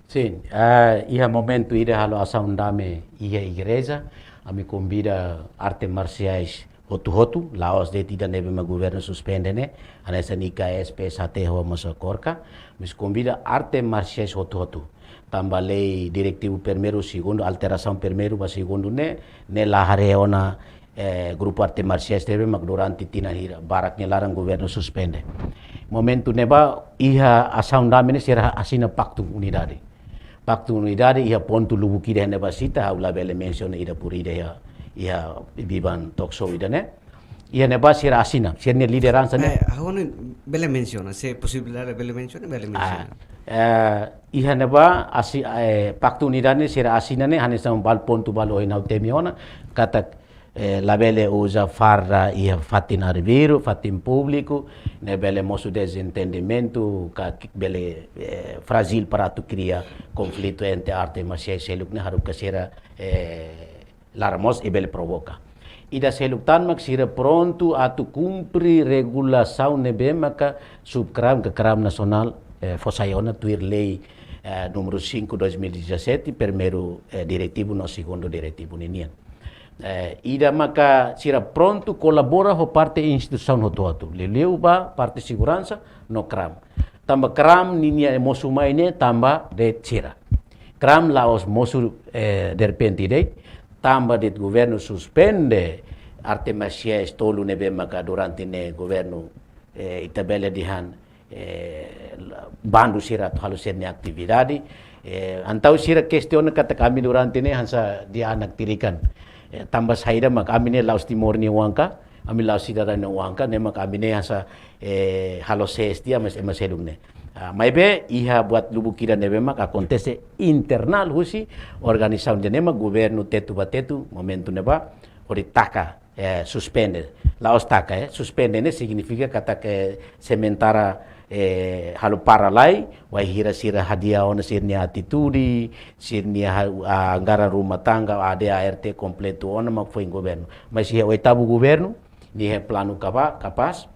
Sin, ah, iha momentu ida halo asaun dame iha igreja, ami konvida arte marsiais hotu-hotu, la'ós de'it ida ne'ebé mak governu suspende ne'e, hanesan I K S, P S H T ho mós KORKA, ami konvida arte marsiais hotu-hotu. Tanba lei diretivu primeiru, segundu, alterasaun primeiru ba segundu ne'e, ne'e la haree ona, eh, grupu arte marsiais ne'ebé mak durante tinan hira, barak nia laran governu suspende. Momentu ne'ebá iha asaun dame ne'e sira asina paktu unidade. Paktu unidade iha pontu lubuk ida ne'ebá sita, ha'u labele mensiona ida por ida iha, iha biban talk show ida ne'e. Iha ne'ebá sira asina, sira-nia lideransa ne'e. Eh, ha'u ne'e bele mensiona, se posibilidade bele mensiona, bele mensiona. Ah, eh, iha ne'ebá asi-, eh, paktu unidade ne'e sira asina ne'e, hanesan balu pontu balu ohin ha'u temi ona, katak, eh, labele uza farda iha fatin arbiru, fatin públiku, ne'e bele mosu dezentendimentu, ka ki-, bele, eh, frájil para atu kria konflitu entre arte marsiais seluk ne'e haruka sira, eh, laran moos i bele provoka. Ida seluk tan mak sira prontu atu kumpre regulasaun ne'ebé maka Subkram ka Kram Nasionál, eh, fó sai ona tuir lei, eh, númeru cinco dois mil e dezassete, primeiru, eh, diretivu no segundu diretivu ninian. Eh, ida maka sira prontu kolabora ho parte instituisaun hotu-hotu. Liuliu ba parte seguransa no Kram. Tanba Kram ninia mosu mai ne'e tanba de'it sira. Kram la'ós mosu, eh, derrepente de'it, tanba de'it governu suspende arte marsiais tolu ne'ebé maka durante ne'e governu, eh, ita bele dehan, eh, la-, bandu sira atu halo sira-nia atividade. Eh, entaun sira kestiona katak ami durante ne'e hanesan dehan anak tirikan. Eh, tanba saida mak ami ne'e la'ós Timor nia oan ka, ami la'ós sidadaun nia oan ka, ne'e mak ami ne'e hanesan, eh, halo ses dia mas ema seluk ne'e. Ah, maibé iha buat lubuk ida ne'ebé mak akontese internál husi organizasaun ida ne'e mak governu tetu ba tetu momentu ne'ebá hodi taka, eh, suspende. La'ós taka, eh, suspende ne'e signifika katak sementara, eh, halo para lai, wainhira sira hadi'a ona sira-nia atitude, sira-nia ha-, anggaran rumah tangga, A D A R T kompletu ona mak foin governu. Mas iha oitavu governu, nia iha planu kapa-, kapás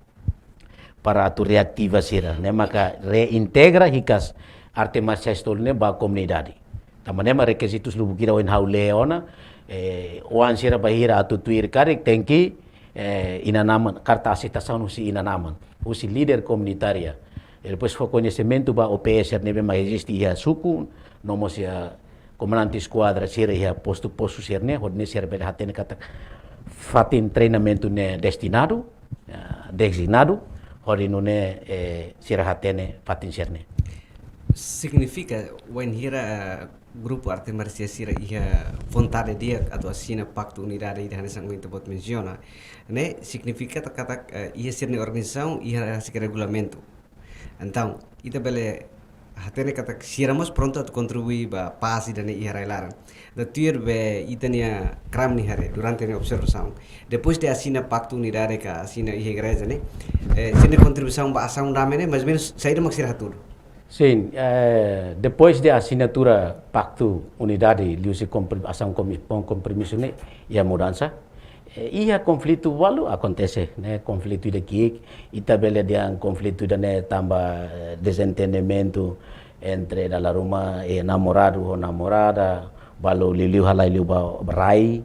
para atu reativa sira, ne'e maka reintegra hikas arte marsiais tolu ne'e ba komunidade. Tanba ne'e mak rekizitus lubuk ida ohin ha'u lee ona, eh, oan sira bainhira atu tuir karik tenke, eh, inan-aman, karta aseitasaun husi inan-aman, husi líder komunitária. E depois fó koñesimentu ba O P S ne'ebé mak eziste iha suku, no mós iha komandante eskuadra sira iha postu-postu sira-ne'e, hodi nune'e sira bele hatene katak fatin treinamentu ne'e destinadu, eh, dezignadu, hodi nune'e, eh, sira hatene fatin sira-ne'e. Signifika, wainhira, eh, grupu arte marsiais sira iha vontade di'ak atu asina paktu unidade ida hanesan ohin ita-boot mensiona, ne'e signifika katak, eh, iha sira-nia organizasaun iha rasik regulamentu. Entaun, ita bele hatene katak sira mós prontu atu kontribui ba pás ida-ne'e iha rai-laran. Tuir be ita-nia Kram nia haree durante nia observasaun. Depois de asina paktu unidade ka asina iha igreja ne'e, eh, sira-nia kontribuisaun ba asaun dame ne'e, mais ou menus saida mak sira hatudu? Sin, eh, depois de asinatura paktu unidade, liuhusi kompri-, asaun komi-, kom-, kompromisu ne'e, iha mudansa. Eh, iha konflitu balu akontese, ne'e, konflitu ida ki'ik, ita bele dehan konflitu ida-ne'e tanba, eh, dezentendimentu entre dala ruma, eh, namoradu ho namorada, balu liuliu halai liu ba rai,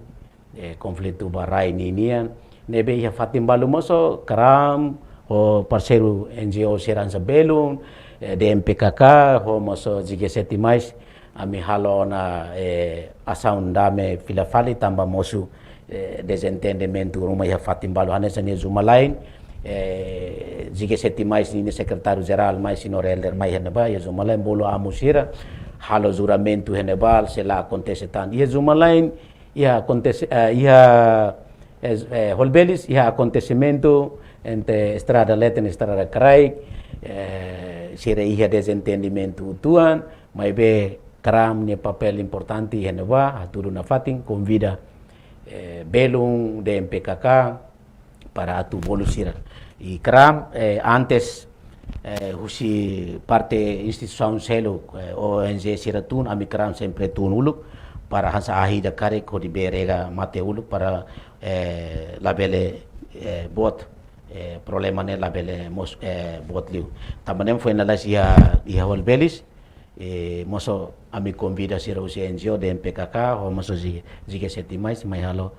eh, konflitu ba rai ninian, ne'ebé iha fatin balu mós Kram, ho parseiru N G O sira hanesan belun, eh, D M P K K, ho mós G G sete mais, ami halo ona, eh, asaun dame fila fali tanba mosu, eh, dezentendimentu ruma iha fatin balu hanesan iha Zumalai, eh, G G sete mais ninia sekretáriu jerál mai, señór Helder mai iha ne'ebá, iha Zumalai bolu amu sira, halo juramentu iha ne'ebá, se la akontese tan. Iha Zumalai, iha akontese, eh, iha, eh, eh, Holbelis, iha akontesimentu entre estrada leten, estrada kraik, eh, sira iha dezentendimentu uitoan, maibé Kram nia papél importante iha ne'ebá, hatudu nafatin, konvida, eh, belun D M P K K para atu bolu sira. I Kram, eh, antes, eh, husi parte instituisaun seluk, eh, O N G sira tun, ami kraun sempre tun uluk, para hanesan ahi ida karik hodi bee rega mate uluk, para, eh, labele, eh, boot, eh, problema ne'e labele mós, eh, boot liu. Tanba ne'e foin lalais iha, iha Hall Belis, eh, mosu ami konvida sira husi N G O dehan P K K, ho mosu G-, G G sete mais, mai halo,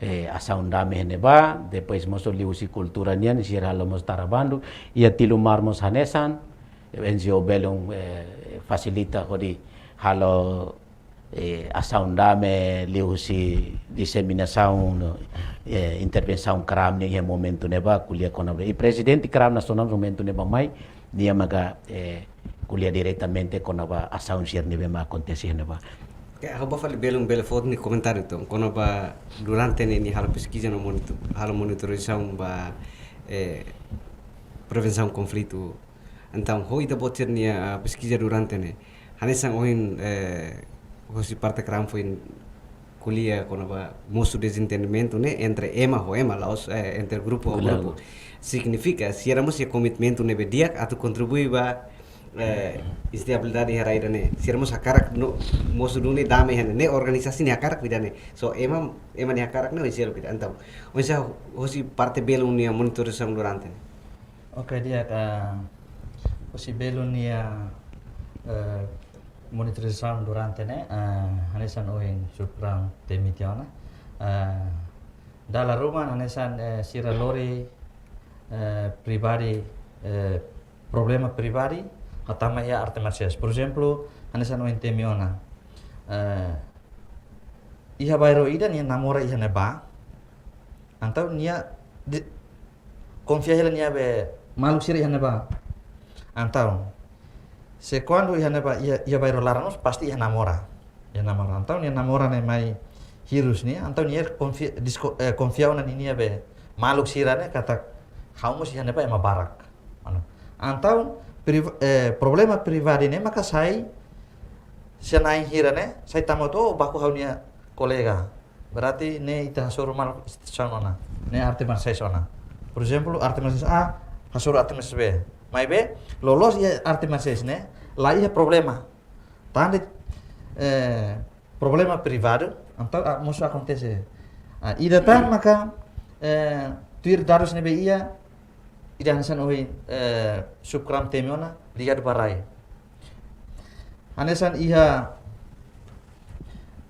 eh, asaun dame iha ne'ebá, depois mosu liuhusi kultura nian, sira halo mós tara bandu, iha Tilumar mós hanesan, N G O belun, eh, fasilita hodi halo, eh, asaun dame liuhusi diseminasaun, eh, intervensaun kram nian iha momentu ne'ebá, ko'alia kona-ba. I prezidente kram nasionál momentu ne'ebá mai, nia maka, eh, ko'alia diretamente kona-ba asaun sira ne'ebé mak akontese ne'ebá. Oke, ha'u bá fali belun bele fó nia komentáriu entaun, kona-ba durante ne'e nia halo peskiza no monitor, halo monitorizasaun ba, eh, prevensaun konflitu. Entaun, ho ita-boot sira-nia, ah, peskiza durante ne'e, hanesan ohin, eh, hosi parte kram foin ko'alia kona-ba mosu dezentendimentu ne'e entre ema ho ema, la'ós, eh, entre grupu ho grupu. Signifika, sira mós iha komitmentu ne'ebé di'ak atu kontribui ba, eh, estabilidade iha rai ida-ne'e. Sira mós hakarak no, mosu duni dame iha ne'e, organisasi ne'e hakarak ida-ne'e. So, ema, ema nia hakarak ne'e, oinsá ida. Entaun, oinsá hosi parte belun nia monitorizasaun durante ne'e. Oke, di'ak, ah, hosi belun nia, eh, monitorizasaun durante ne'e, ah, hanesan ohin Subkram temi tiha ona. Ah, dala ruma hanesan, eh, sira lori, eh, pribadi, eh, problema pribadi, hatama iha arte marsiais. Por ezemplu, hanesan ohin temi ona. Eh, iha bairru ida nia namora iha ne'ebá. Entaun nia de-, konfia hela nia be maluk sira iha ne'ebá. Entaun, se kuandu iha ne'ebá, iha, iha bairru laran mós pasti iha namora. Iha namora. Entaun nia namora ne'e mai hirus nia, entaun nia konfia, disko-, eh, konfia ona ninia be maluk sira ne'e katak ha'u mós iha ne'ebá ema barak. Anu. Entaun priv-, eh, problema pribadi ne'e maka sai, se na'in hira ne'e, sai tama hotu, oh, baku ha'u-nia kolega. Berarti ne'e ita hasoru maluk instituisaun ona. Ne'e arte marsiais ona. Por ezemplu, arte marsiais A hasoru arte marsiais B. Maibé, loloos iha arte marsiais ne'e, la iha problema. Tan de'it, eh, problema privadu, entaun, ah, mosu akontese. Ah, ida tan maka, eh, tuir dadus ne'ebé iha, ida hanesan ohin, eh, Subkram temi ona, ligadu ba rai. Hanesan iha,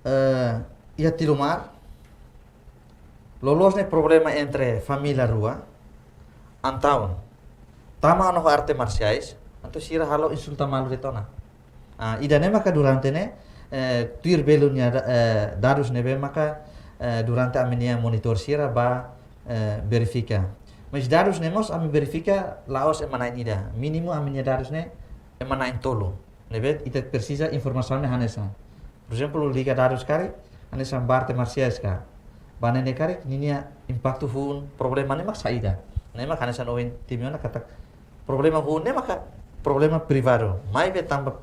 eh, iha Tilumar, loloos ne'e problema entre família rua, entaun tama ona ho arte marsiais, entaun sira halo insulta malu de'it ona. Ah, ida-ne'e maka durante ne'e, eh, tuir belun nia da-, eh, dadus ne'ebé maka, eh, durante ami-nia monitor sira bá, eh, verifika. Mas dadus ne'e mós ami verifika la'ós ema na'in ida. Mínimu ami-nia dadus ne'e ema na'in tolu. Ne'ebé ita presiza informasaun ne'e hanesan. Por ezemplu, liga dadus karik, hanesan ba arte marsiais ka. Ba ne'e karik, ninia impaktu hun problema ne'e mak saida. Ne'e mak hanesan ohin temi ona katak problema hun ne'e maka problema privadu. Maibé tanba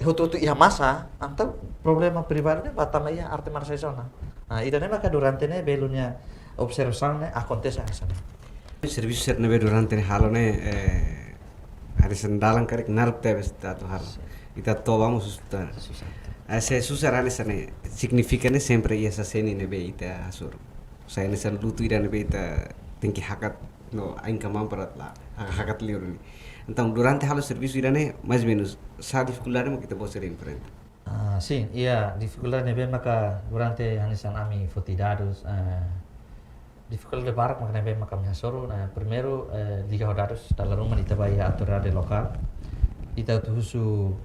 hotu-hotu iha masa, entaun problema privadu ne'e bá tama iha arte marsiais ona. Ah, ida-ne'e maka durante ne'e belun nia observasaun ne'e akontese hanesan ne'e. Servisu sira ne'ebé durante ne'e halo ne'e, eh, hanesan dalan karik naruk tebes ita atu halo. Sin. Ita toba mós susar. Susar. Ah, se susar hanesan ne'e, signifika ne'e sempre iha sasán ne'ebé ita hasoru. Sai hanesan lutu ida ne'ebé ita tenke hakat no ain kaman para la, ha-, hakat liur ne'e. Entaun, durante halo servisu ida-ne'e, mais ou menus, sá difikuldade mak ita-boot sira enfrenta? Ah, sin, iha difikuldade ne'ebé maka durante hanesan ami foti dadus, eh, difikuldade barak maka ne'ebé maka ami hasoru, eh, primeiru, eh, liga ho dadus, dala ruma ita bá iha autoridade lokál, ita atu husu,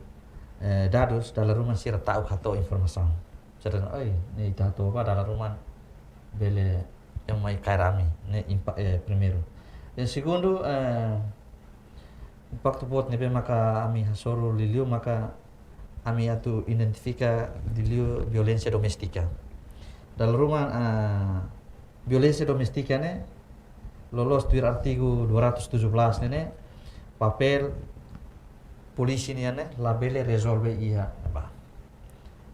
eh, dadus, dala ruma sira ta'uk hato'o informasaun. Sira dehan, oi, ne'e ita hato'o bá, dala ruma bele ema mai kaer ami, ne'e impa-, eh, primeiru. Depois segundu, eh, impaktu boot ne'ebé maka ami hasoru liuliu maka ami atu identifika liuliu violénsia doméstika. Dala ruma, ah, violénsia doméstika ne'e, loloos tuir artigu dua ratus tujuh belas ne'e, ne'e, papél polísia nian ne'e, labele rezolve iha ne'ebá.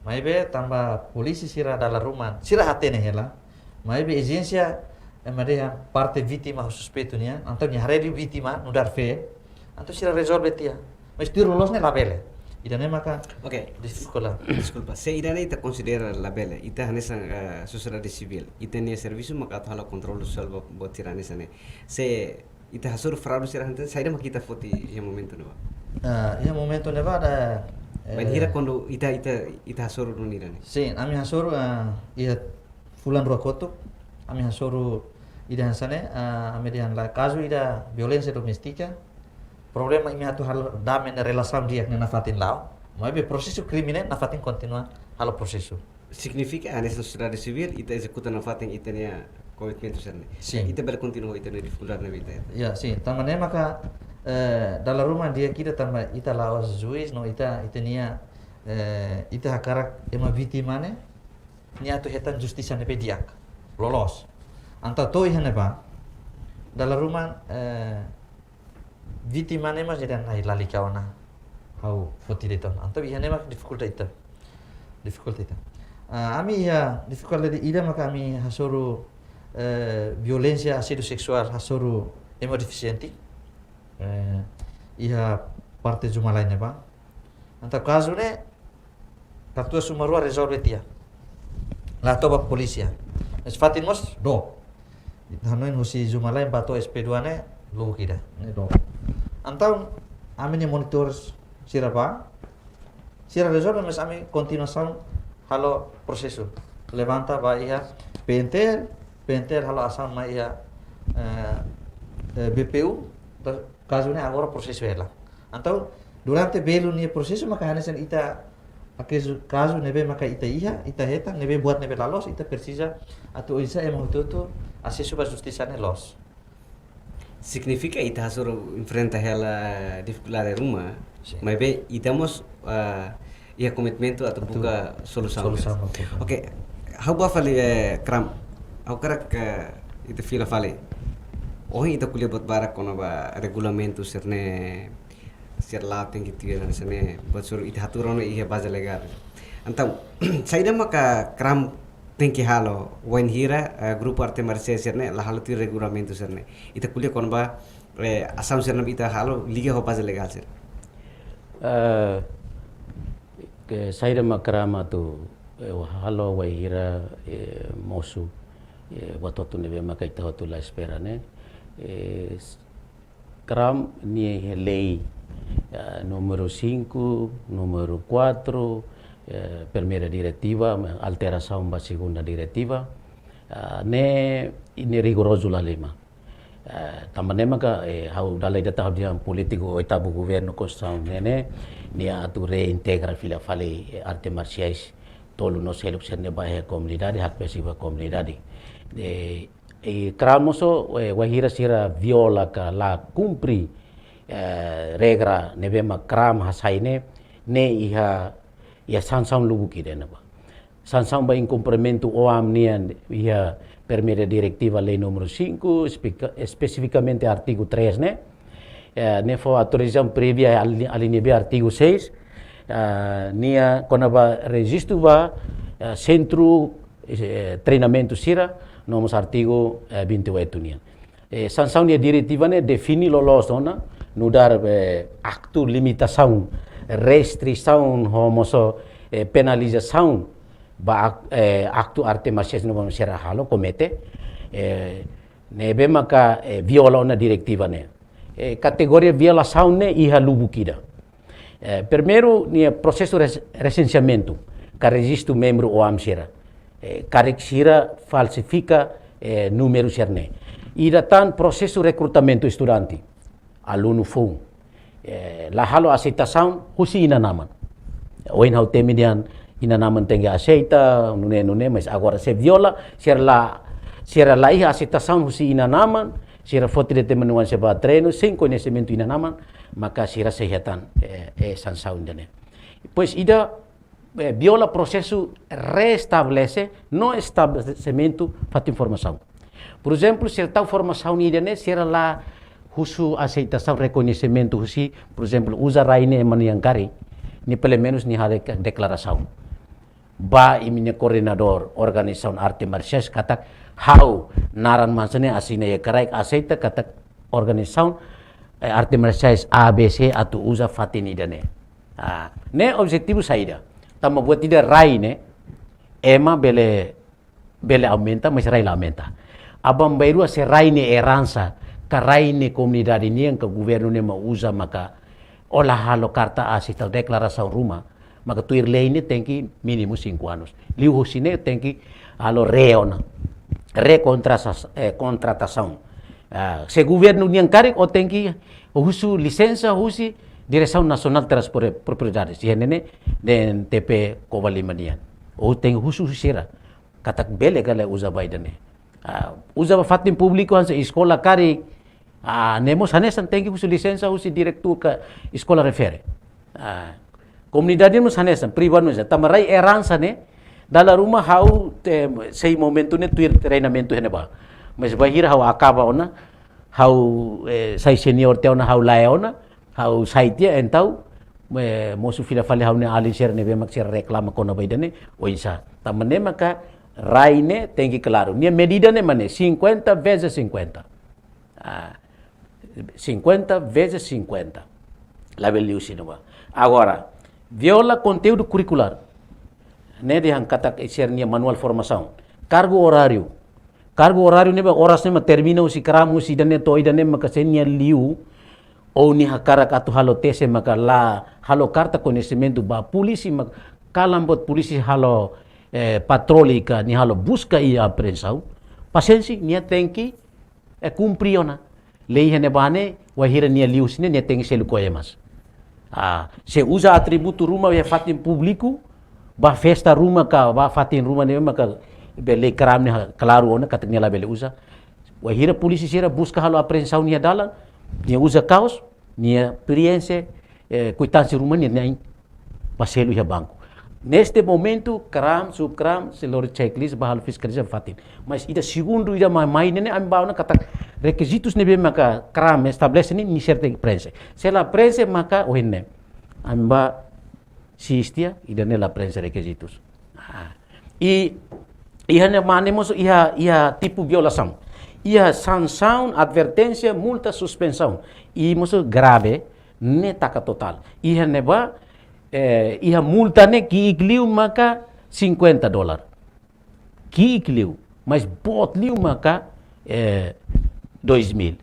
Maibé tanba polísia sira dala ruma, sira hatene hela. Maibé ezijénsia ema dehan parte vítima ho suspeitu nian, entaun nia haree liu vítima nu'udar feen, Entaun sira rezolve tiha. Mas tuir loloos ne'e labele. Ida-ne'e maka... Oke. Deskulpa. Deskulpa. Se ida-ne'e ita konsidera labele, ita hanesan, eh, sosiedade sivíl, ita-nia servisu maka atu halo kontrolu sosiál ba, ba tirani sane. Se ita hasoru fraude sira hanesan, saida maka ita foti iha momentu ne'ebá? Ah, iha momentu ne'ebá da, eh, bainhira kuandu ita, ita, ita hasoru duni ida-ne'e? Sin, ami hasoru, ah, iha fulan rua kotuk, ami hasoru ida hanesan ne'e, ah, ami dehan la kazu ida violénsia doméstika, problema imi atu halo dame ne'e relasaun di'ak ne'e nafatin la'o, maibé prosesu krime ne'e nafatin kontinua halo prosesu. Signifika hanesan sosiedade sivíl ita ezekuta nafatin ita-nia komitmentu sira-ne'e. Sin. Ita bele kontinua ita-nia difikuldade ne'ebé ita hetan. Ya, sin. Tanba ne'e maka, eh, dala ruma di'ak ida tanba ita la'ós juís no ita, ita-nia, eh, ita hakarak ema vítima ne'e, nia atu hetan justisa ne'ebé di'ak, loloos. Entaun to'o iha ne'ebá, dala ruma, eh, vítima ne'e mós ida nai lalika ona ha'u foti de'it ona. Entaun iha ne'e mak difikuldade ita. Difikuldade ita. Ah, ami iha difikuldade ida maka ami hasoru, eh, violénsia asédiu seksuál hasoru ema defisiente. Eh, iha parte Zumalai ne'ebá. Entaun kazu ne'e katuas uma rua rezolve tiha. La to'o ba polísia. Mas fatin mós dook. Hanoin husi Zumalai ba to'o S P dua ne'e lubuk ida, ne'e dook. Entaun ami-nia monitór sira bá, sira rezolve mas ami kontinuasaun halo prosesu. Levanta ba iha P N T L, P N T L halo asaun mai iha, eh, eh, B P U, entaun kazu ne'e agora prosesu hela. Entaun durante belun nia prosesu maka hanesan ita akezu kazu ne'ebé maka ita iha, ita hetan, ne'ebé buat ne'ebé la loos, ita presiza atu oinsá ema hotu-hotu asesu ba justisa ne'e loos. Signifika ita hasoru enfrenta hela difikuldade ruma, sin, maibé ita mós, ah, iha komitmentu atu, atu buka solusaun. Solusaun, oke. Oke, ha'u bá fali, eh, Kram. Ha'u hakarak, eh, ita fila fali. Ohin ita ko'alia buat barak kona-ba regulamentu sira-ne'e, sira la tenke tuir hanesan ne'e, buat sira ita hatuur ona iha baze legál. Entaun, saida maka Kram tenke halo, wainhira, eh, grupu arte marsiais sira-ne'e la halo tuir regulamentu sira-ne'e. Ita ko'alia kona-ba, eh, asaun sira-ne'ebé ita halo, liga ho baze legál sira. Eh, ke saida mak Kram atu, eh, halo wainhira, eh, mosu, eh, buat hotu ne'ebé maka ita hotu la espera ne'e. Eh, s-, Kram nia lei, eh, númeru cinco, númeru quatro, eh, primeira diretiva, alterasaun ba segunda diretiva, eh, ne'e, ne'e rigorozu la halimar. Eh, tanba ne'e maka, eh, ha'u dala ida ita ha'u dehan polítiku oitavu governu konstituisaun ne'e, ne'e, nia atu reintegra fila fali, eh, arte marsiais tolu no seluk sira-ne'e ba iha komunidade, hakbesik ba komunidade. Eh, I Kram mós, eh, wainhira sira viola ka la kumpre, eh, regra ne'ebé mak Kram hasai ne'e, ne'e iha, iha sansaun lubuk ida ne'ebá. Sansaun ba inkumprimentu oan nian iha primeira diretiva lei númeru cinco, espeka-, espesifikamente artigu três ne'e. Eh, ne'e fó autorizasaun prévia ali-, alínea B artigu seis, eh, nia kona-ba rejistu ba, eh, sentru, eh, treinamentu sira, no mós artigu, eh, vinte e oito nian. Eh, sansaun nia diretiva ne'e define loloos ona, nu'udar, eh, aktu limitasaun, restrisaun, ho mós, eh, penalizasaun ba ak-, eh, aktu arte marsiais ne'ebé sira halo, komete, eh, ne'ebé maka, eh, viola ona diretiva ne'e. Eh, kategoria violasaun ne'e iha lubuk ida. Eh, primeiru, nia prosesu res-, resenseamentu, ka rejistu membru oan sira. Eh, karik sira falsifika, eh, númeru sira-ne'e. Ida tan prosesu rekrutamentu estudante, alunu foun. Eh, la halo aseitasaun husi inan-aman. Ohin ha'u temi dehan inan-aman tenke aseita, nune'e, nune'e, mas agora sira viola, sira la, sira la iha aseitasaun husi inan-aman, sira foti de'it ema-nia oan sira ba treinu, sein koñesimentu inan-aman, maka sira sei hetan, eh, eh, sansaun ida-ne'e. Depois ida, eh, viola prosesu restabelese no estabelesimentu fatin formasaun. Por ezemplu, sira tau formasaun ida-ne'e, sira la husu aseitasaun, rekoñesimentu husi, por ezemplu, uza rai ne'e ema nian karik, nia pelumenus nia halo dek-, deklarasaun ba imi-nia koordenadór organizasaun arte marsiais katak ha'u naran mak hanesan ne'e, asina iha kraik, aseita katak organizasaun eh, arte marsiais A B C atu uza fatin ida-ne'e. Ah, ne'e objetivu saida? Tanba buat ida rai ne'e, ema bele, bele aumenta, mas rai la aumenta. Aban-bainrua se rai ne'e eransa, ka rai ne'e komunidade nian ka governu ne'e mak uza maka, ó la halo karta asita deklarasaun ruma, maka tuir lei ne'e tenke mínimu cinco anos. Liuhusi ne'e tenke halo re ona, rekontrasa-, eh, kontratasaun. Ah, se governu nian karik, ó tenke husu lisensa husi Diresaun Nasionál Terras Pro-, Propriedades, iha ne'e ne'e, D N T P Covalima nian. Ó tenke husu husi sira katak bele ka lae uza ba ida-ne'e. Ah, uza ba fatin públiku hanesan eskola karik, ah, ne'e mós hanesan tenke husu lisensa husi diretór ka eskola refere. Ah, komunidade mós hanesan, privadu mós hanesan. Tanba rai eransa ne'e, dala ruma ha'u te, sei momentu ne'e tuir treinamentu iha ne'ebá. Mas bainhira ha'u akaba ona, ha'u, eh, sai seniór tiha ona, ha'u lae ona, ha'u sai tiha, entaun, eh, mosu fila fali ha'u-nia alin sira ne'ebé mak sira reklama kona-ba ida-ne'e, oinsá. Tanba ne'e maka rai ne'e tenke klaru. Nia medida ne'e mak ne'e, cinquenta vezes cinquenta. Ah, cinquenta vezes cinquenta. Labele liu husi ne'ebá. Agora, viola konteúdu kurikulár. Ne'e dehan katak sira-nia manuál formasaun. Kargu oráriu. Kargu oráriu ne'ebé oras ne'e mak termina husi kram husi ida-ne'e to'o ida-ne'e maka se nia liu, ou nia hakarak atu halo tese maka la halo karta koñesimentu ba polísia maka kalan buat polísia halo, eh, patroli ka nia halo buska i apreensaun. Pasiénsia, nia tenke, eh, kumpre ona lei iha ne'ebá ne'e, wainhira nia liu husi ne'e, nia tenke selu COEMAS. Ah, se uza atributu ruma iha fatin públiku, ba festa ruma ka, ba fatin ruma ne'e maka bele kram ne'e klaru ona katak nia labele uza. Wainhira polísia sira buska halo apreensaun iha dalan, nia uza kaos, nia prienxe, eh, kuitánsia ruma nia, nia ba selu iha banku. Neste momentu, kram, subkram, sei lori checklist, ba halo fiskaliza fatin. Mas ida segundu, ida mai, mai ne'e ne'e, ami ba ona katak rekizitus ne'ebé maka kram estabelese ne'e, nia sira tenke preenxe. Se la preenxe maka ohin ne'e, ami ba siste, ida-ne'e la preenxe rekizitus. Ah. I, iha ne'e mak ne'e mós iha, iha tipu violasaun. Iha sansaun, adverténsia, multa, suspensaun. I mós grave, ne'e taka totál. Iha ne'ebá, eh, iha multa ne'e ki'ik liu maka cinquenta dólar. Ki'ik liu, mas boot liu maka, eh, dois mil.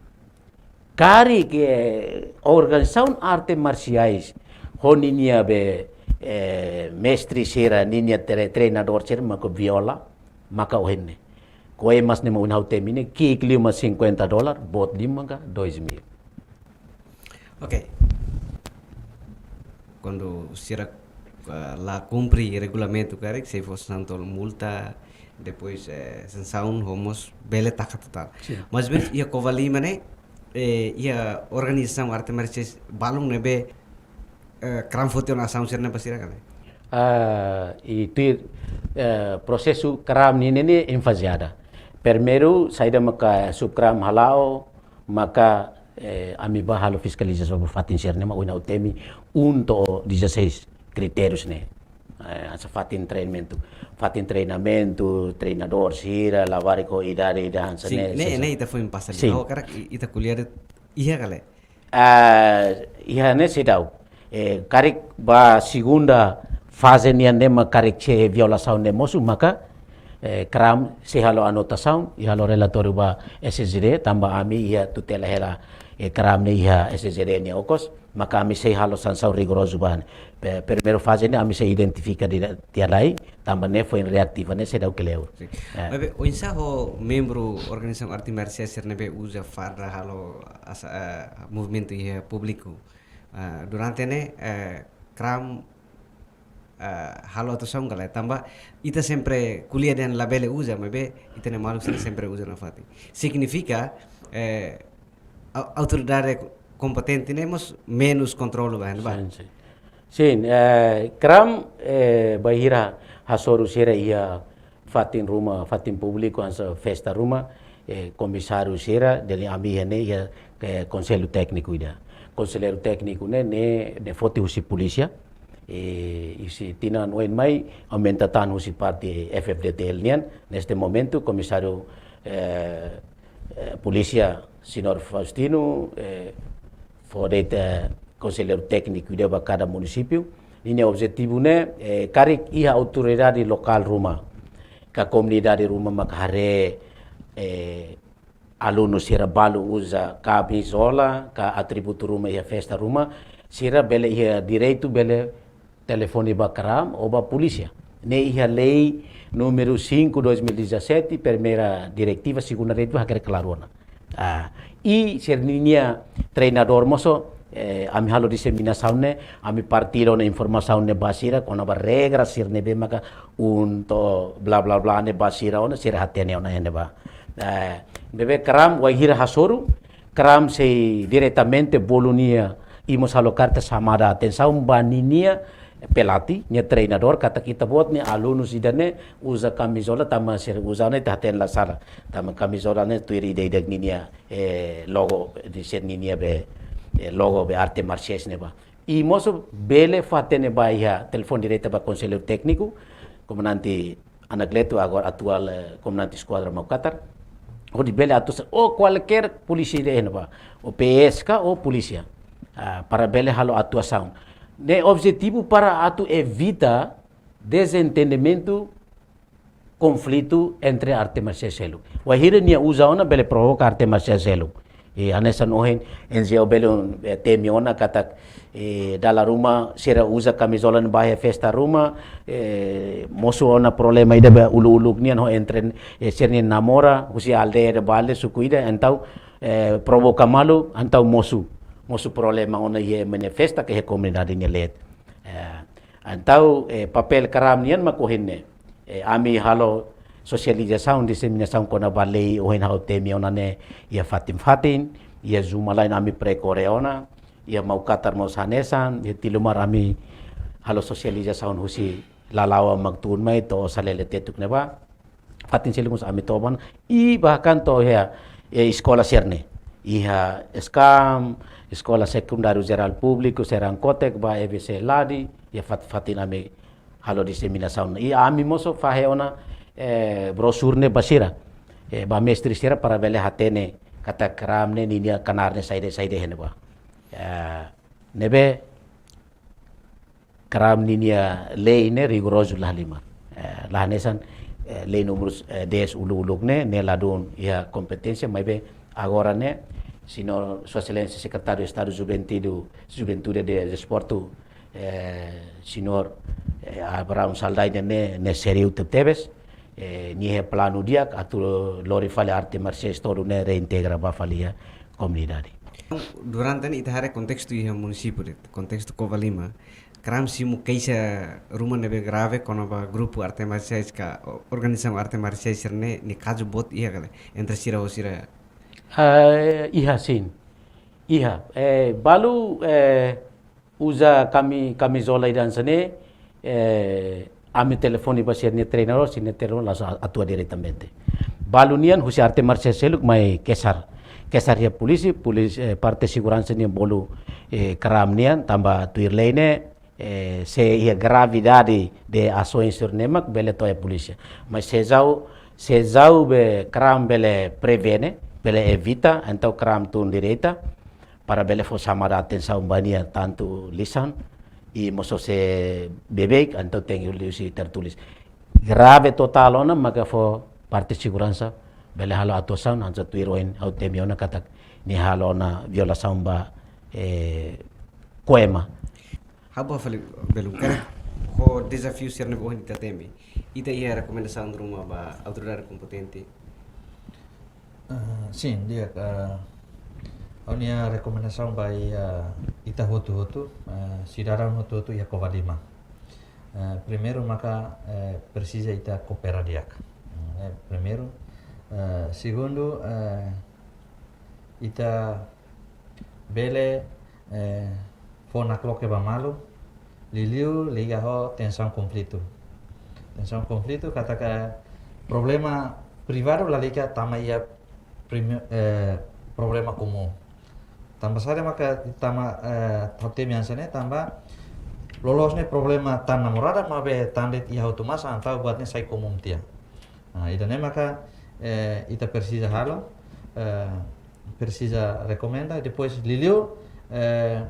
Karik, eh, organizasaun arte marsiais, ho ninia be, eh, mestre sira, ninia tre-, treinadór sira, maka viola, maka ohin ne'e. COEMAS ne'e mak ohin ha'u temi ne'e, ki'ik liu mak cinquenta dólar, boot liu maka dois mil. Ok. Kuandu sira, eh, la kumpre regulamentu karik, sei fó sansaun multa, depois, eh, sansaun ho mós bele taka totál. Sin. Mas bes, iha Covalima ne'e, eh, iha organizasaun arte marsiais balun ne'ebé, eh, kram foti ona asaun sira-ne'e ba sira ka lae? Ah, i tuir, eh, prosesu kram ne'e ne'e, ne'e enfaziada. Primeiru, saida maka subkram hala'o, maka, eh, ami ba halo fiskalizasaun ba fatin sira-ne'e mak ohin ha'u temi um to'o dezasseis kritérius ne'e. Eh, hanesan fatin treinamentu, fatin treinamentu, treinadór sira, labarik ho idade ida hanesan. Sin, ne'e, ne'e, sesa. Ne'e ita foin pasa. Sin. Ha'u hakarak i-, ita ko'alia de'it iha ka lae? Ah, iha ne'e seidauk. Eh, karik ba segunda faze nian ne'e mak karik se violasaun ne'e mosu maka, eh, kram sei halo anotasaun, i halo relatóriu ba S G D, tanba ami iha tutela hela, eh, kram ne'e iha S G D nia okos, maka ami sei halo sansaun rigorozu ba ne'e. Pe-, primeiru faze ne'e ami sei identifika di-, tiha lai, tanba ne'e foin reativa ne'e seidauk kleur. Sin. Eh. Maibé, oinsá ho membru organizasaun arte marsiais sira ne'ebé uza farda halo asa, eh, movimentu iha públiku? Ah, durante ne'e, eh, kram, eh, halo atuasaun ka lae? Tanba ita sempre ko'alia dehan labele uza, maibé ita-nia maluk sira sempre uza nafatin. Signifika, eh, au-, autoridade kompetente ne'e mós menus kontrolu ba, ba? Sin, sin. Sin, eh, kram, eh, bainhira hasoru sira iha fatin ruma, fatin públiku, hanesan festa ruma, eh, komisáriu sira, dali ami iha ne'e iha, eh, konsellu tékniku ida. Konselleiru tékniku ne'e, ne'e, ne'e foti husi polísia, eh, husi tinan oin mai, aumenta tan husi parte F F D T L nian, neste momentu, komisáriu, eh, eh, polísia, señór Faustino, eh, fó de'it, eh, konselleiru tékniku ida ba kada munisípiu. Ninia objetivu ne'e, eh, karik iha autoridade lokál ruma, ka komunidade ruma mak haree, eh, alunu sira balu uza kamizola, ka atributu ruma iha festa ruma, sira bele iha direitu bele telefone ba kram ou ba polísia. Ne'e iha lei númeru cinco dois mil e dezassete, primeira diretiva, segunda diretiva, hakerek klaru ona. Ah, i sira-ninia treinadór mós, eh, ami halo diseminasaun ne'e, ami partilla ona informasaun ne'e ba sira, kona-ba regra sira ne'ebé maka un to'o bla bla bla ne'e ba sira ona, sira hatene ona iha ne'ebá. Eh, ne'ebé kram, wainhira hasoru, kram sei diretamente bolu nia, i mós halo karta xamada atensaun ba ninia pelatih, nia treinadór, katak ita-boot nia alunus ida-ne'e uza kamizola, tanba sira uza ne'e ita hatene la sala. Tanba kamizola ne'e tuir ida-idak ninia, eh, logo, desain ninia be, eh, logo be arte marsiais ne'ebá. I mós bele fó hatene ba iha telefone direta ba konselleiru tékniku, komandante Anacleto, agora atuál, eh, komandante eskuadra Maukatar. Hodi bele atuasaun, ou kualkér polísia ida iha ne'ebá, ou P S ka, ou polísia. Ah, para bele halo atuasaun. Ne'e objetivu para atu evita dezentendimentu, konflitu entre arte marsiais seluk. Wainhira nia uza ona bele provoka arte marsiais seluk. I hanesan ohin N G O bele, eh, temi ona katak, eh, dala ruma sira uza kamizola ne'e ba iha festa ruma, eh, mosu ona problema ida be uluk-uluk nian ho entre, eh, sira-nia namora, husi aldeia ida ba aldeia, suku ida, entaun, eh, provoka malu, entaun mosu, mosu problema ona iha ema nia festa ka iha komunidade nia leet. Eh, entaun, eh, papél kram nian mak ohin ne'e. Eh, ami halo sosializasaun, diseminasaun kona-ba lei ohin ha'u temi ona ne'e iha fatin-fatin, iha Zumalai ne'e ami prekore ona, iha Maukatar mós hanesan, iha Tilomar ami halo sosializasaun husi Lalawa mak tun mai to'o Salele Tetuk ne'ebá. Fatin seluk mós ami toba ona, i bahkan to'o iha, eh, eskola sira-ne'e. Iha Eskam, Eskola Sekundáriu Jerál Públiku Serang Kotek, ba E B C Ladi, iha fat-, fatin ami halo diseminasaun. I ami mós fahe ona, eh, brosur ne'e ba sira, eh, ba mestre sira para bele hatene katak kram ne'e ninia knaar ne'e saida-saida iha ne'ebá. Eh, ne'ebé kram ninia lei ne'e rigorozu la halimar. Eh, la hanesan, eh, lei númeru, eh, dez uluk-uluk ne'e, ne'e ladún iha kompeténsia, maibé agora ne'e, señór Sua Exelénsia Sekretáriu Estadu Juventude, Juventude e Desportu, eh, señór, eh, Abraham Saldanha ne'e, ne'e sériu tebetebes, eh, nia iha planu di'ak atu lori fali arte marsiais tolu ne'e reintegra ba fali iha komunidade. Durante ne'e ita haree kontestu iha munisípiu de'it, kontestu Covalima, kram simu keixa ruma ne'ebé grave kona-ba grupu arte marsiais ka o-, organizasaun arte marsiais sira-ne'e, nia kazu boot iha ka lae, entre sira ho sira? Eh, iha sin. Iha, eh, balu, eh, uza kami-, kamizola ida hanesan ne'e, eh, ami telefone ba sira-nia treinadór, sira-nia treinadór langsung a-, atua diretamente. Balu nian husi arte marsiais seluk mai kesar. Kesar iha polísia, polísia, eh, parte seguransa nian bolu, eh, kram nian, tanba tuir lei ne'e, eh, se iha gravidade de asaun sira-ne'e mak bele to'o iha polísia. Mas sejauh, sejauh be kram bele prevene, bele evita, entaun kram tun direta, para bele fó xamada atensaun ba nia tantu lisan, i mós se beibeik, entaun tenke liuhusi tertulis. Grave totál ona maka fó parte seguransa bele halo atuasaun, hanesan tuir ohin ha'u temi ona katak nia halo ona violasaun ba, eh, COEMA. Ha'u bá fali belun karik ho dezafiu sira ne'ebé ohin ita temi. Ita iha rekomendasaun ruma ba autoridade kompetente? Ah, sin, di'ak, ah, ha'u-nia rekomendasaun ba iha ita hotu-hotu, ah, sidadaun hotu-hotu iha Covalima. Ah, primeiru maka, eh, presiza ita koopera di'ak. Hmm, eh, primeiru, eh, segundu, eh, ita bele, eh, fó nakloke ba malu, liuliu liga ho tensaun konflitu. Tensaun konflitu katak problema privadu lalika tama iha prime-, eh, problema komún. Tanba saida maka tama, eh, ha'u temi hanesan ne'e, tanba loloos ne'e problema tan namorada maibé tan de'it iha hotu mós entaun buat ne'e sai komún tiha. Ah, ida-ne'e maka, eh, ita presiza halo, eh, presiza rekomenda, depois liuliu eh,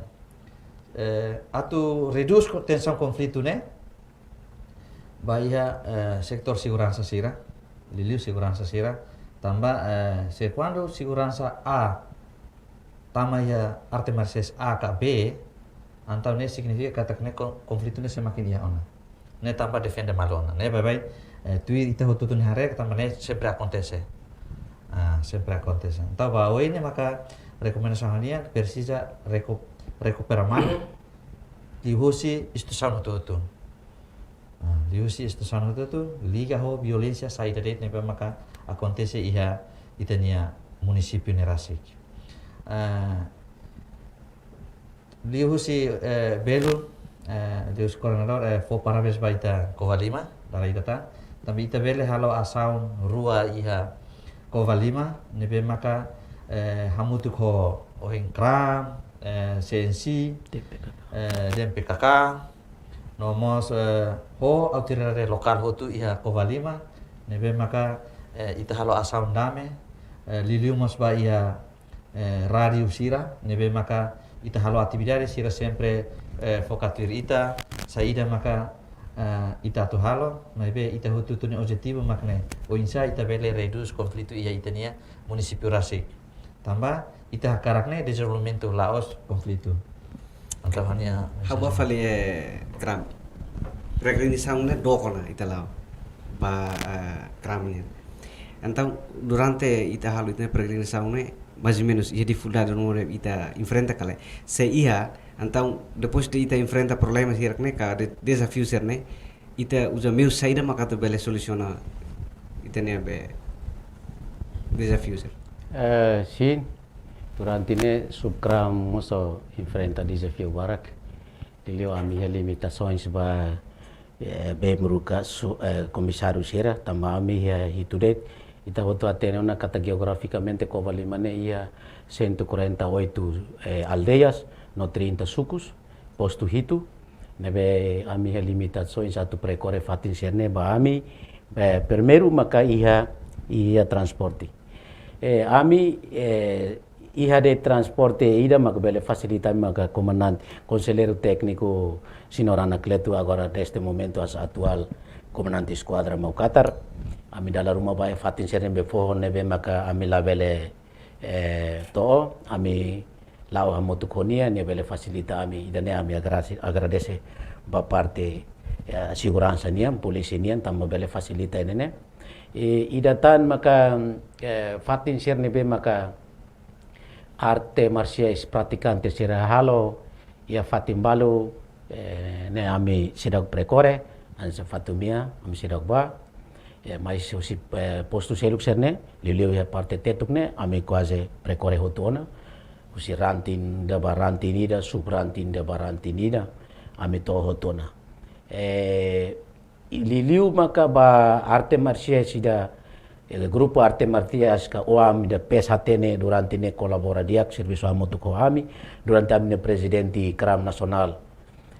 eh, atu redús ko-, tensaun konflitu ne'e ba iha, eh, setór seguransa sira, liuliu seguransa sira, tanba, eh, se kuandu seguransa A tama iha arte marsiais A ka B, entaun ne'e signifika katak ne'e ko-, konflitu ne'e semakin iha ona. Ne'e tanba defende malu ona. Ne'e baibain, eh, tuir ita hotu-hotu nia haree, tanba ne'e sempre akontese. Ah, sempre akontese. Entaun ba oin ne'e maka rekomendasaun nian presiza reku-, rekupera malu liuhusi instituisaun hotu-hotu. Ah, liuhusi instituisaun hotu-hotu, liga ho violénsia saida de'it ne'ebé maka akontese iha ita-nia munisípiu ne'e rasik. Ah, liuhusi, eh, Belu, eh, liuhusi koordenadór, eh, fó parabéns ba ita Covalima, dala ida tan. Tanba ita bele halo asaun rua iha Covalima, ne'ebé maka, eh, hamutuk ho ohin KRAM, eh, C N C, D P K K. Eh, D M P K K, no mós, eh, ho autoridade lokál hotu iha Covalima, ne'ebé maka, eh, ita halo asaun dame, eh, liuliu mós ba iha, eh, rádiu sira, ne'ebé maka ita halo atividade sira sempre, eh, foka tuir ita, saida maka, eh, ita atu halo, maibé ita hotu-hotu nia objetivu mak ne'e, oinsá ita bele redús konflitu iha ita-nia munisípiu rasik. Tanba ita hakarak ne'e dezenvolvimentu la'ós konflitu. Entaun ha'u-nia... Ha'u bá fali, eh, KRAM. Peregrinasaun ne'e dook ona ita la'o ba, eh, KRAM nian. Entaun durante ita halo ita-nia peregrinasaun ne'e, mais ou menus, iha difikuldade ruma ne'ebé ita enfrenta ka lae? Se iha, entaun depois de ita enfrenta problema sira ne'e ka de-, dezafiu sira ne'e, ita uza meiu saida maka atu bele solusiona ita-nia be dezafiu sira? Eh, sin, durante ne'e sub-KRAM mós enfrenta dezafiu barak. Liuliu ami iha limitasoens ba, eh, membru ka su-, eh, komisáriu sira, tanba ami iha hitu de'it, ita hotu hatene ona katak jeografikamente Covalima ne'e iha cento e quarenta e oito, eh, aldeias, no trinta sukus, postu hitu, ne'ebé ami iha limitasoens atu perkorre fatin sira ne'e ba ami, eh, primeiru maka iha, iha transporte. Eh, ami, eh, iha de'it transporte ida maka bele fasilita ami maka komandante, konselleiru tékniku, señór Anacleto, agora neste momentu hanesan atuál komandante eskuadra Maukatar. Ami dala ruma ba iha fatin sira ne'ebé foho ne'ebé maka ami labele, eh, to'o, ami la'o hamutuk ho nia, nia bele fasilita ami, ida-ne'e ami agrade-, agradese ba parte, eh, seguransa nian, polísia nian, tanba bele fasilita ida-ne'e. I, ida tan maka, eh, fatin sira ne'ebé maka arte marsiais pratikante sira halo, iha fatin balu, eh, ne'e ami seidauk perkorre, hanesan Fatumea, ami seidauk bá. Eh, mais husi, eh, postu seluk sira ne'e, liuliu iha parte Tetuk ne'e, ami kuaze perkorre hotu ona. Husi ranting ida ba ranting ida, sub-ranting ida ba ranting ida, ami to'o hotu ona. Eh, liuliu maka ba arte marsiais ida, eh, grupu arte marsiais ka OAM ida PES hatene durante ne'e kolabora di'ak servisu hamutuk ho ami, durante ami-nia prezidente KRAM nasionál,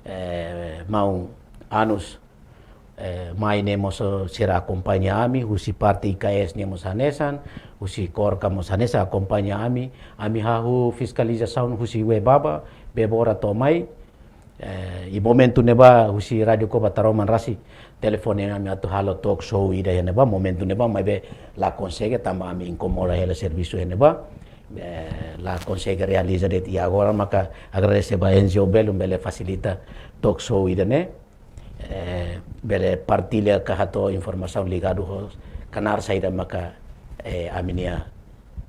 eh, maun Anus, eh, mai ne'e mós sira akompaña ami, husi parte I K S nian mós hanesan, husi KORKA mós hanesan akompaña ami, ami hahú fiskalizasaun husi Webaba, Bebora to'o mai, eh, i momentu ne'ebá husi Rádiu Koba Taroman rasik telefone ami atu halo talk show ida iha ne'ebá, momentu ne'ebá, maibé la konsege tanba ami inkomoda hela servisu iha ne'ebá, eh, la konsege realiza de'it i agora maka agradese ba N G O Belun bele fasilita talk show ida-ne'e, eh, bele partilla ka hato'o informasaun ligadu ho kanál saida maka, eh, ami-nia,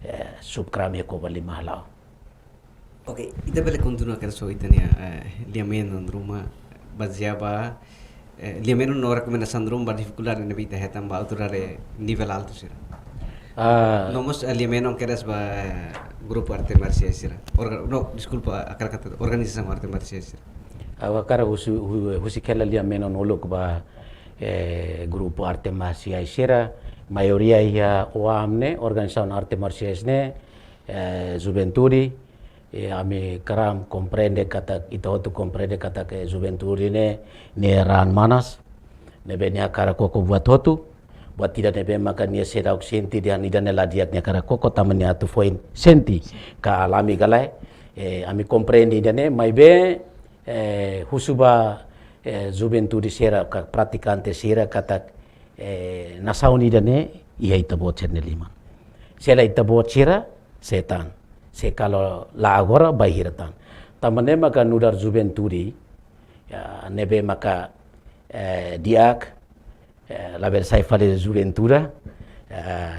eh, sub-KRAM iha Covalima hala'o. Oke, ita bele kontinua kedas ho ita-nia, eh, liamenon ruma bazeia ba, eh, liamenon no rekomendasaun ruma ba difikuldade ne'ebé ita hetan ba autoridade nivel altu sira. Ah. No mós, eh, liamenon kedas ba, eh, grupu arte marsiais sira. Orga-, no, deskulpa, ha'u hakarak katak organizasaun arte marsiais sira. Ha'u hakarak husu, hu-, husik hela liamenon uluk ba, eh, grupu arte marsiais sira, maioria iha OAM ne'e, organizasaun arte marsiais ne'e, eh, juventude, eh, ami KRAM komprende katak, ita hotu komprende katak, eh, juventude ne'e, nia raan manas, ne'ebé nia hakarak koko buat hotu, buat ida ne'ebé maka nia seidauk sente dehan ida-ne'e la di'ak nia hakarak koko tanba nia atu foin sente ka alami ka lae, Eh, ami komprende ida-ne'e, maibé, eh, husu ba, eh, juventude sira ka pratikante sira katak, eh, nasaun ida-ne'e iha ita-boot sira-nia liman. Se lae ita-boot sira, se tan. Se kalau la agora, bainhira tan. Tanba ne'e maka nu'udar juventude, ya, ne'ebé maka, eh, di'ak, eh, labele sai fali juventude, eh,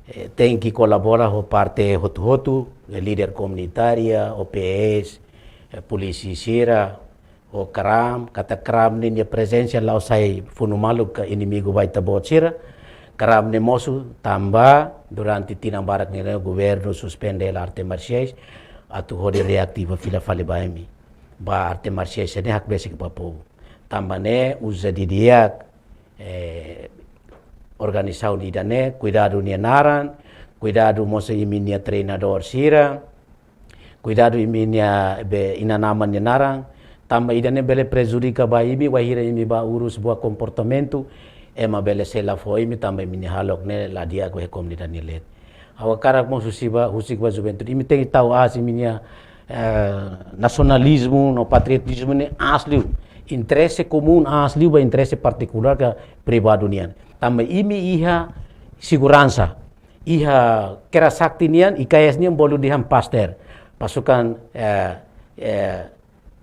eh, tenke kolabora ho parte hotu-hotu, eh, líder komunitária, O P S, eh, polísia sira, ho KRAM, katak KRAM ninia prezensa la'ós sai funu malu ka inimigu ba ita-boot sira. KRAM ne'e mosu tanba durante tinan barak ne'e governu suspende hela arte marsiais, atu hodi reativa fila fali ba imi. Ba arte marsiais ne'e hakbesik ba povu. Tanba ne'e uza didi'ak, eh, organizasaun ida-ne'e, kuidadu nia naran, kuidadu mós imi-nia treinadór sira, kuidadu imi-nia be inan-aman nia naran, tanba ida-ne'e bele prejudika ba imi, wainhira imi bá urus buat komportamentu, ema bele sela fó imi, tanba imi-nia hahalok ne'e la di'ak ba komunidade nia leet. Ha'u hakarak mós husu ba, husik ba juventude, imi tenke tau aas imi-nia, eh, nasionalizmu no patriotizmu ne'e aas liu. Interese komún aas liu ba interese partikulár ka privadu nian. Tanba imi iha seguransa, iha Kera Sakti nian, I K S nian bolu dehan PASTER, pasukan, eh, eh,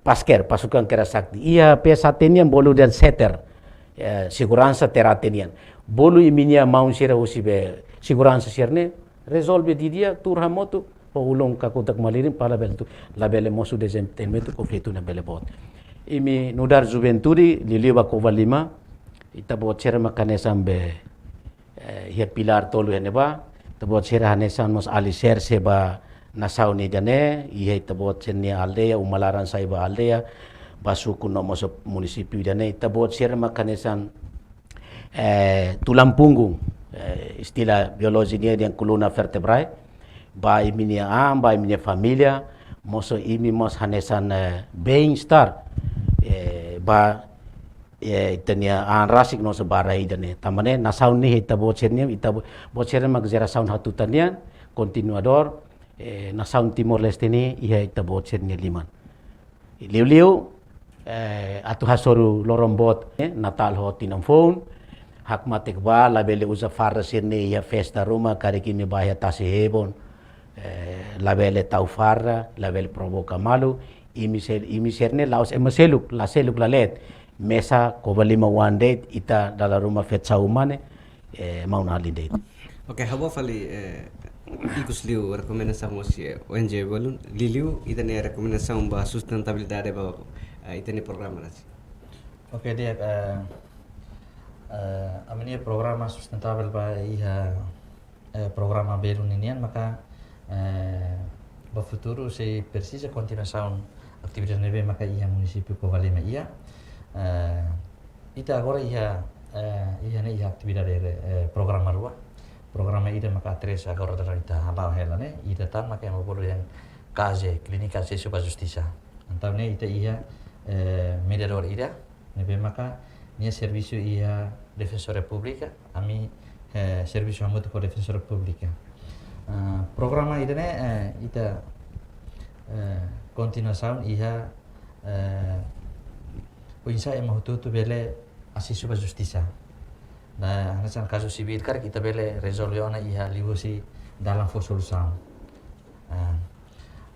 PASKER, pasukan Kera Sakti. Iha P S H T nian bolu dehan SETER, eh, seguransa terate nian. Bolu imi-nia maun sira husi be seguransa sira-ne'e, rezolve didi'ak, tuur hamutuk, ho ulun kakutak malirin, para bele tu, labele mosu dezentendimentu, konflitu ne'e bele boot. Imi nu'udar juventude, liuliu ba Covalima, ita-boot sira maka hanesan be, eh, iha pilár tolu iha ne'ebá, ita-boot sira hanesan mós aliserse ba nasaun ida-ne'e, iha ita-boot sira-nia aldeia, uma laran sai ba aldeia, ba suku no mós munisípiu ida-ne'e, ita-boot sira maka hanesan, eh, tulang punggung, eh, istilah biologi nian dehan coluna vertebrae, ba imi-nia an, ba imi-nia família, mós imi mós hanesan, eh, bem-estar, eh, ba, eh, ita-nia an rasik no mós ba rai ida-ne'e. Tanba ne'e nasaun ne'e ita-boot sira-nian, ita-boot sira mak jerasaun hatutan nian, kontinuadór, eh, nasaun Timor-Leste ne'e iha ita-boot sira-nia liman. Liuliu, eh, atu hasoru loron boot, eh, Natál ho Tinan Foun, hakmatek ba, labele uza farda sira-ne'e iha festa ruma, karik imi bá iha tasi-hebun, eh, labele tau farda, labele provoka malu, imi sira, imi sira-ne'e la'ós ema seluk, la seluk la leet, mesak Covalima oan de'it, ita dala ruma feto sa'e uma ne'e, eh, maun-alin de'it. Oke, ha'u bá fali, eh, ikus liu rekomendasaun husi, eh, O N G balun, liuliu ita-nia rekomendasaun ba sustentabilidade ba, eh, ita-nia programa ne'e. Oke, di'ak, eh, eh, ami-nia programa sustentavel ba iha, eh, programa belun ninian maka, eh, ba futuru sei presiza kontinuasaun atividade ne'ebé maka iha munisípiu Covalima iha, eh, ita agora iha, eh, iha ne'e iha atividade, eh, programa rua. Programa ida maka A três agora daudaun ita hala'o hela ne'e, ida tan maka ema bolu dehan K J, Klínika Asesu ba Justisa. Entaun ne'e ita iha, eh, mediadór ida, ne'ebé maka nia servisu iha Defensoria Públika, ami, eh, servisu hamutuk ho Defensoria Públika. Ah, programa ida-ne'e, eh, ita, eh, kontinuasaun iha, eh, oinsá ema hotu-hotu bele asesu ba justisa. Nah, hanesan kazu sivíl karik ita bele rezolve ona iha liuhusi dalan fó solusaun. Ah,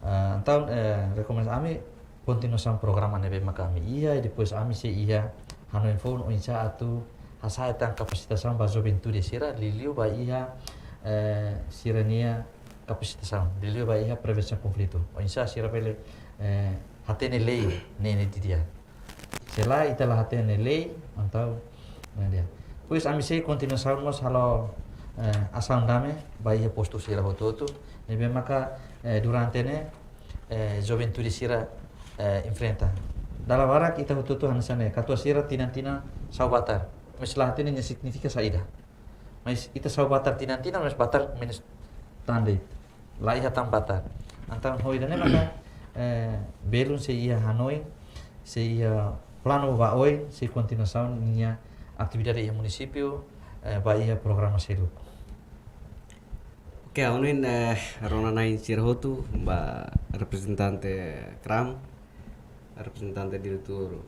ah, entaun, eh, rekomendasaun ami kontinuasaun programa ne'ebé maka ami iha, i depois ami sei iha hanoin foun oinsá atu hasa'e tan kapasitasaun ba juventude sira, liuliu ba iha, eh, sira-nia kapasitasaun, liuliu ba iha prevensaun konflitu. Oinsá sira bele, eh, hatene lei ne'e, ne'e didi'ak. Se lae ita la hatene lei, entaun, ne'e di'ak. Depois ami sei kontinuasaun mós halo, eh, asaun dame ba iha postu sira hotu-hotu, ne'ebé maka, eh, durante ne'e, eh, juventude sira, eh, enfrenta. Dala barak ita hotu-hotu hanesan ne'e, katuas sira tinan-tinan sa'u batar. Mas la hatene nia signifika saida. Mas ita sa'u batar tinan-tinan, mas batar menus tan de'it. La iha tan batar. Entaun ho ida-ne'e maka, eh, belun sei iha hanoin, sei iha planu ba oin, sei kontinuasaun nia atividade iha munisípiu, eh, ba iha programa seluk. Oke, ha'u hanoin, eh, rona-na'in sira hotu, ba reprezentante kram, reprezentante diretór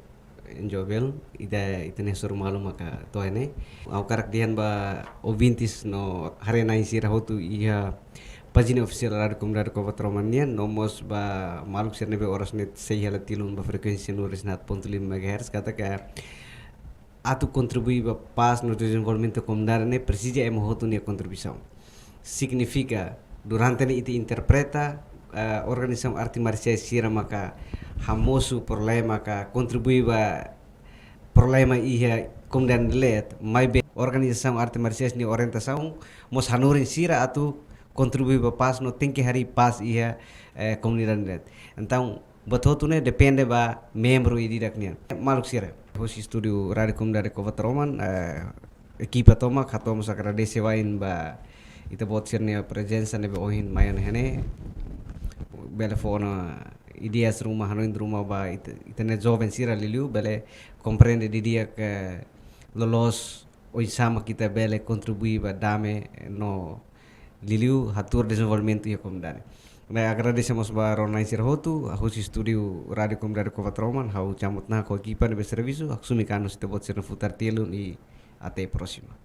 N G O Bel, ida, ita-nia hasoru malu maka to'o iha ne'e. Ha'u hakarak dehan ba ouvintes no haree-na'in sira hotu iha pájina ofisiál Rádiu Komunidade Cova Taroman nian, no mós ba maluk sira ne'ebé oras ne'e sei hela tilun ba frekuénsia nulu resin haat pontu lima megahertz, katak atu kontribui ba pás no dezenvolvimentu komunidade ne'e presiza ema hotu nia kontribuisaun. Signifika, durante ne'e ita interpreta, eh, organizasaun arte marsiais sira maka hamosu problema ka kontribui ba problema iha komunidade Nileuet, maibé organizasaun arte marsiais nia orientasaun mós hanorin sira atu kontribui ba pás no tenke harii pás iha, eh, komunidade Nileuet. Entaun, buat hotu ne'e depende ba membru ida-idak nian. Maluk sira, hosi estúdiu Rádiu Komunidade Cova Taroman, eh, ekipa tomak, ha'u mós agradese wa'in ba ita-boot sira-nia prezensa ne'ebé ohin mai ona iha ne'e. Bele fó ona ideias ruma, hanoin ruma ba ita, ita-nia joven sira liuliu, bele komprende didi'ak loloos oinsá mak ita bele kontribui ba dame no liuliu hatuur dezenvolvimentu iha komunidade. Ne'e agradese mós ba rona-na'in sira hotu, hosi estúdiu Rádiu Komunidade Cova Taroman, ha'u Jamot Nahak ho ekipa ne'ebé servisu, haksolok mós ita-boot sira-nia futar tilun i até próxima.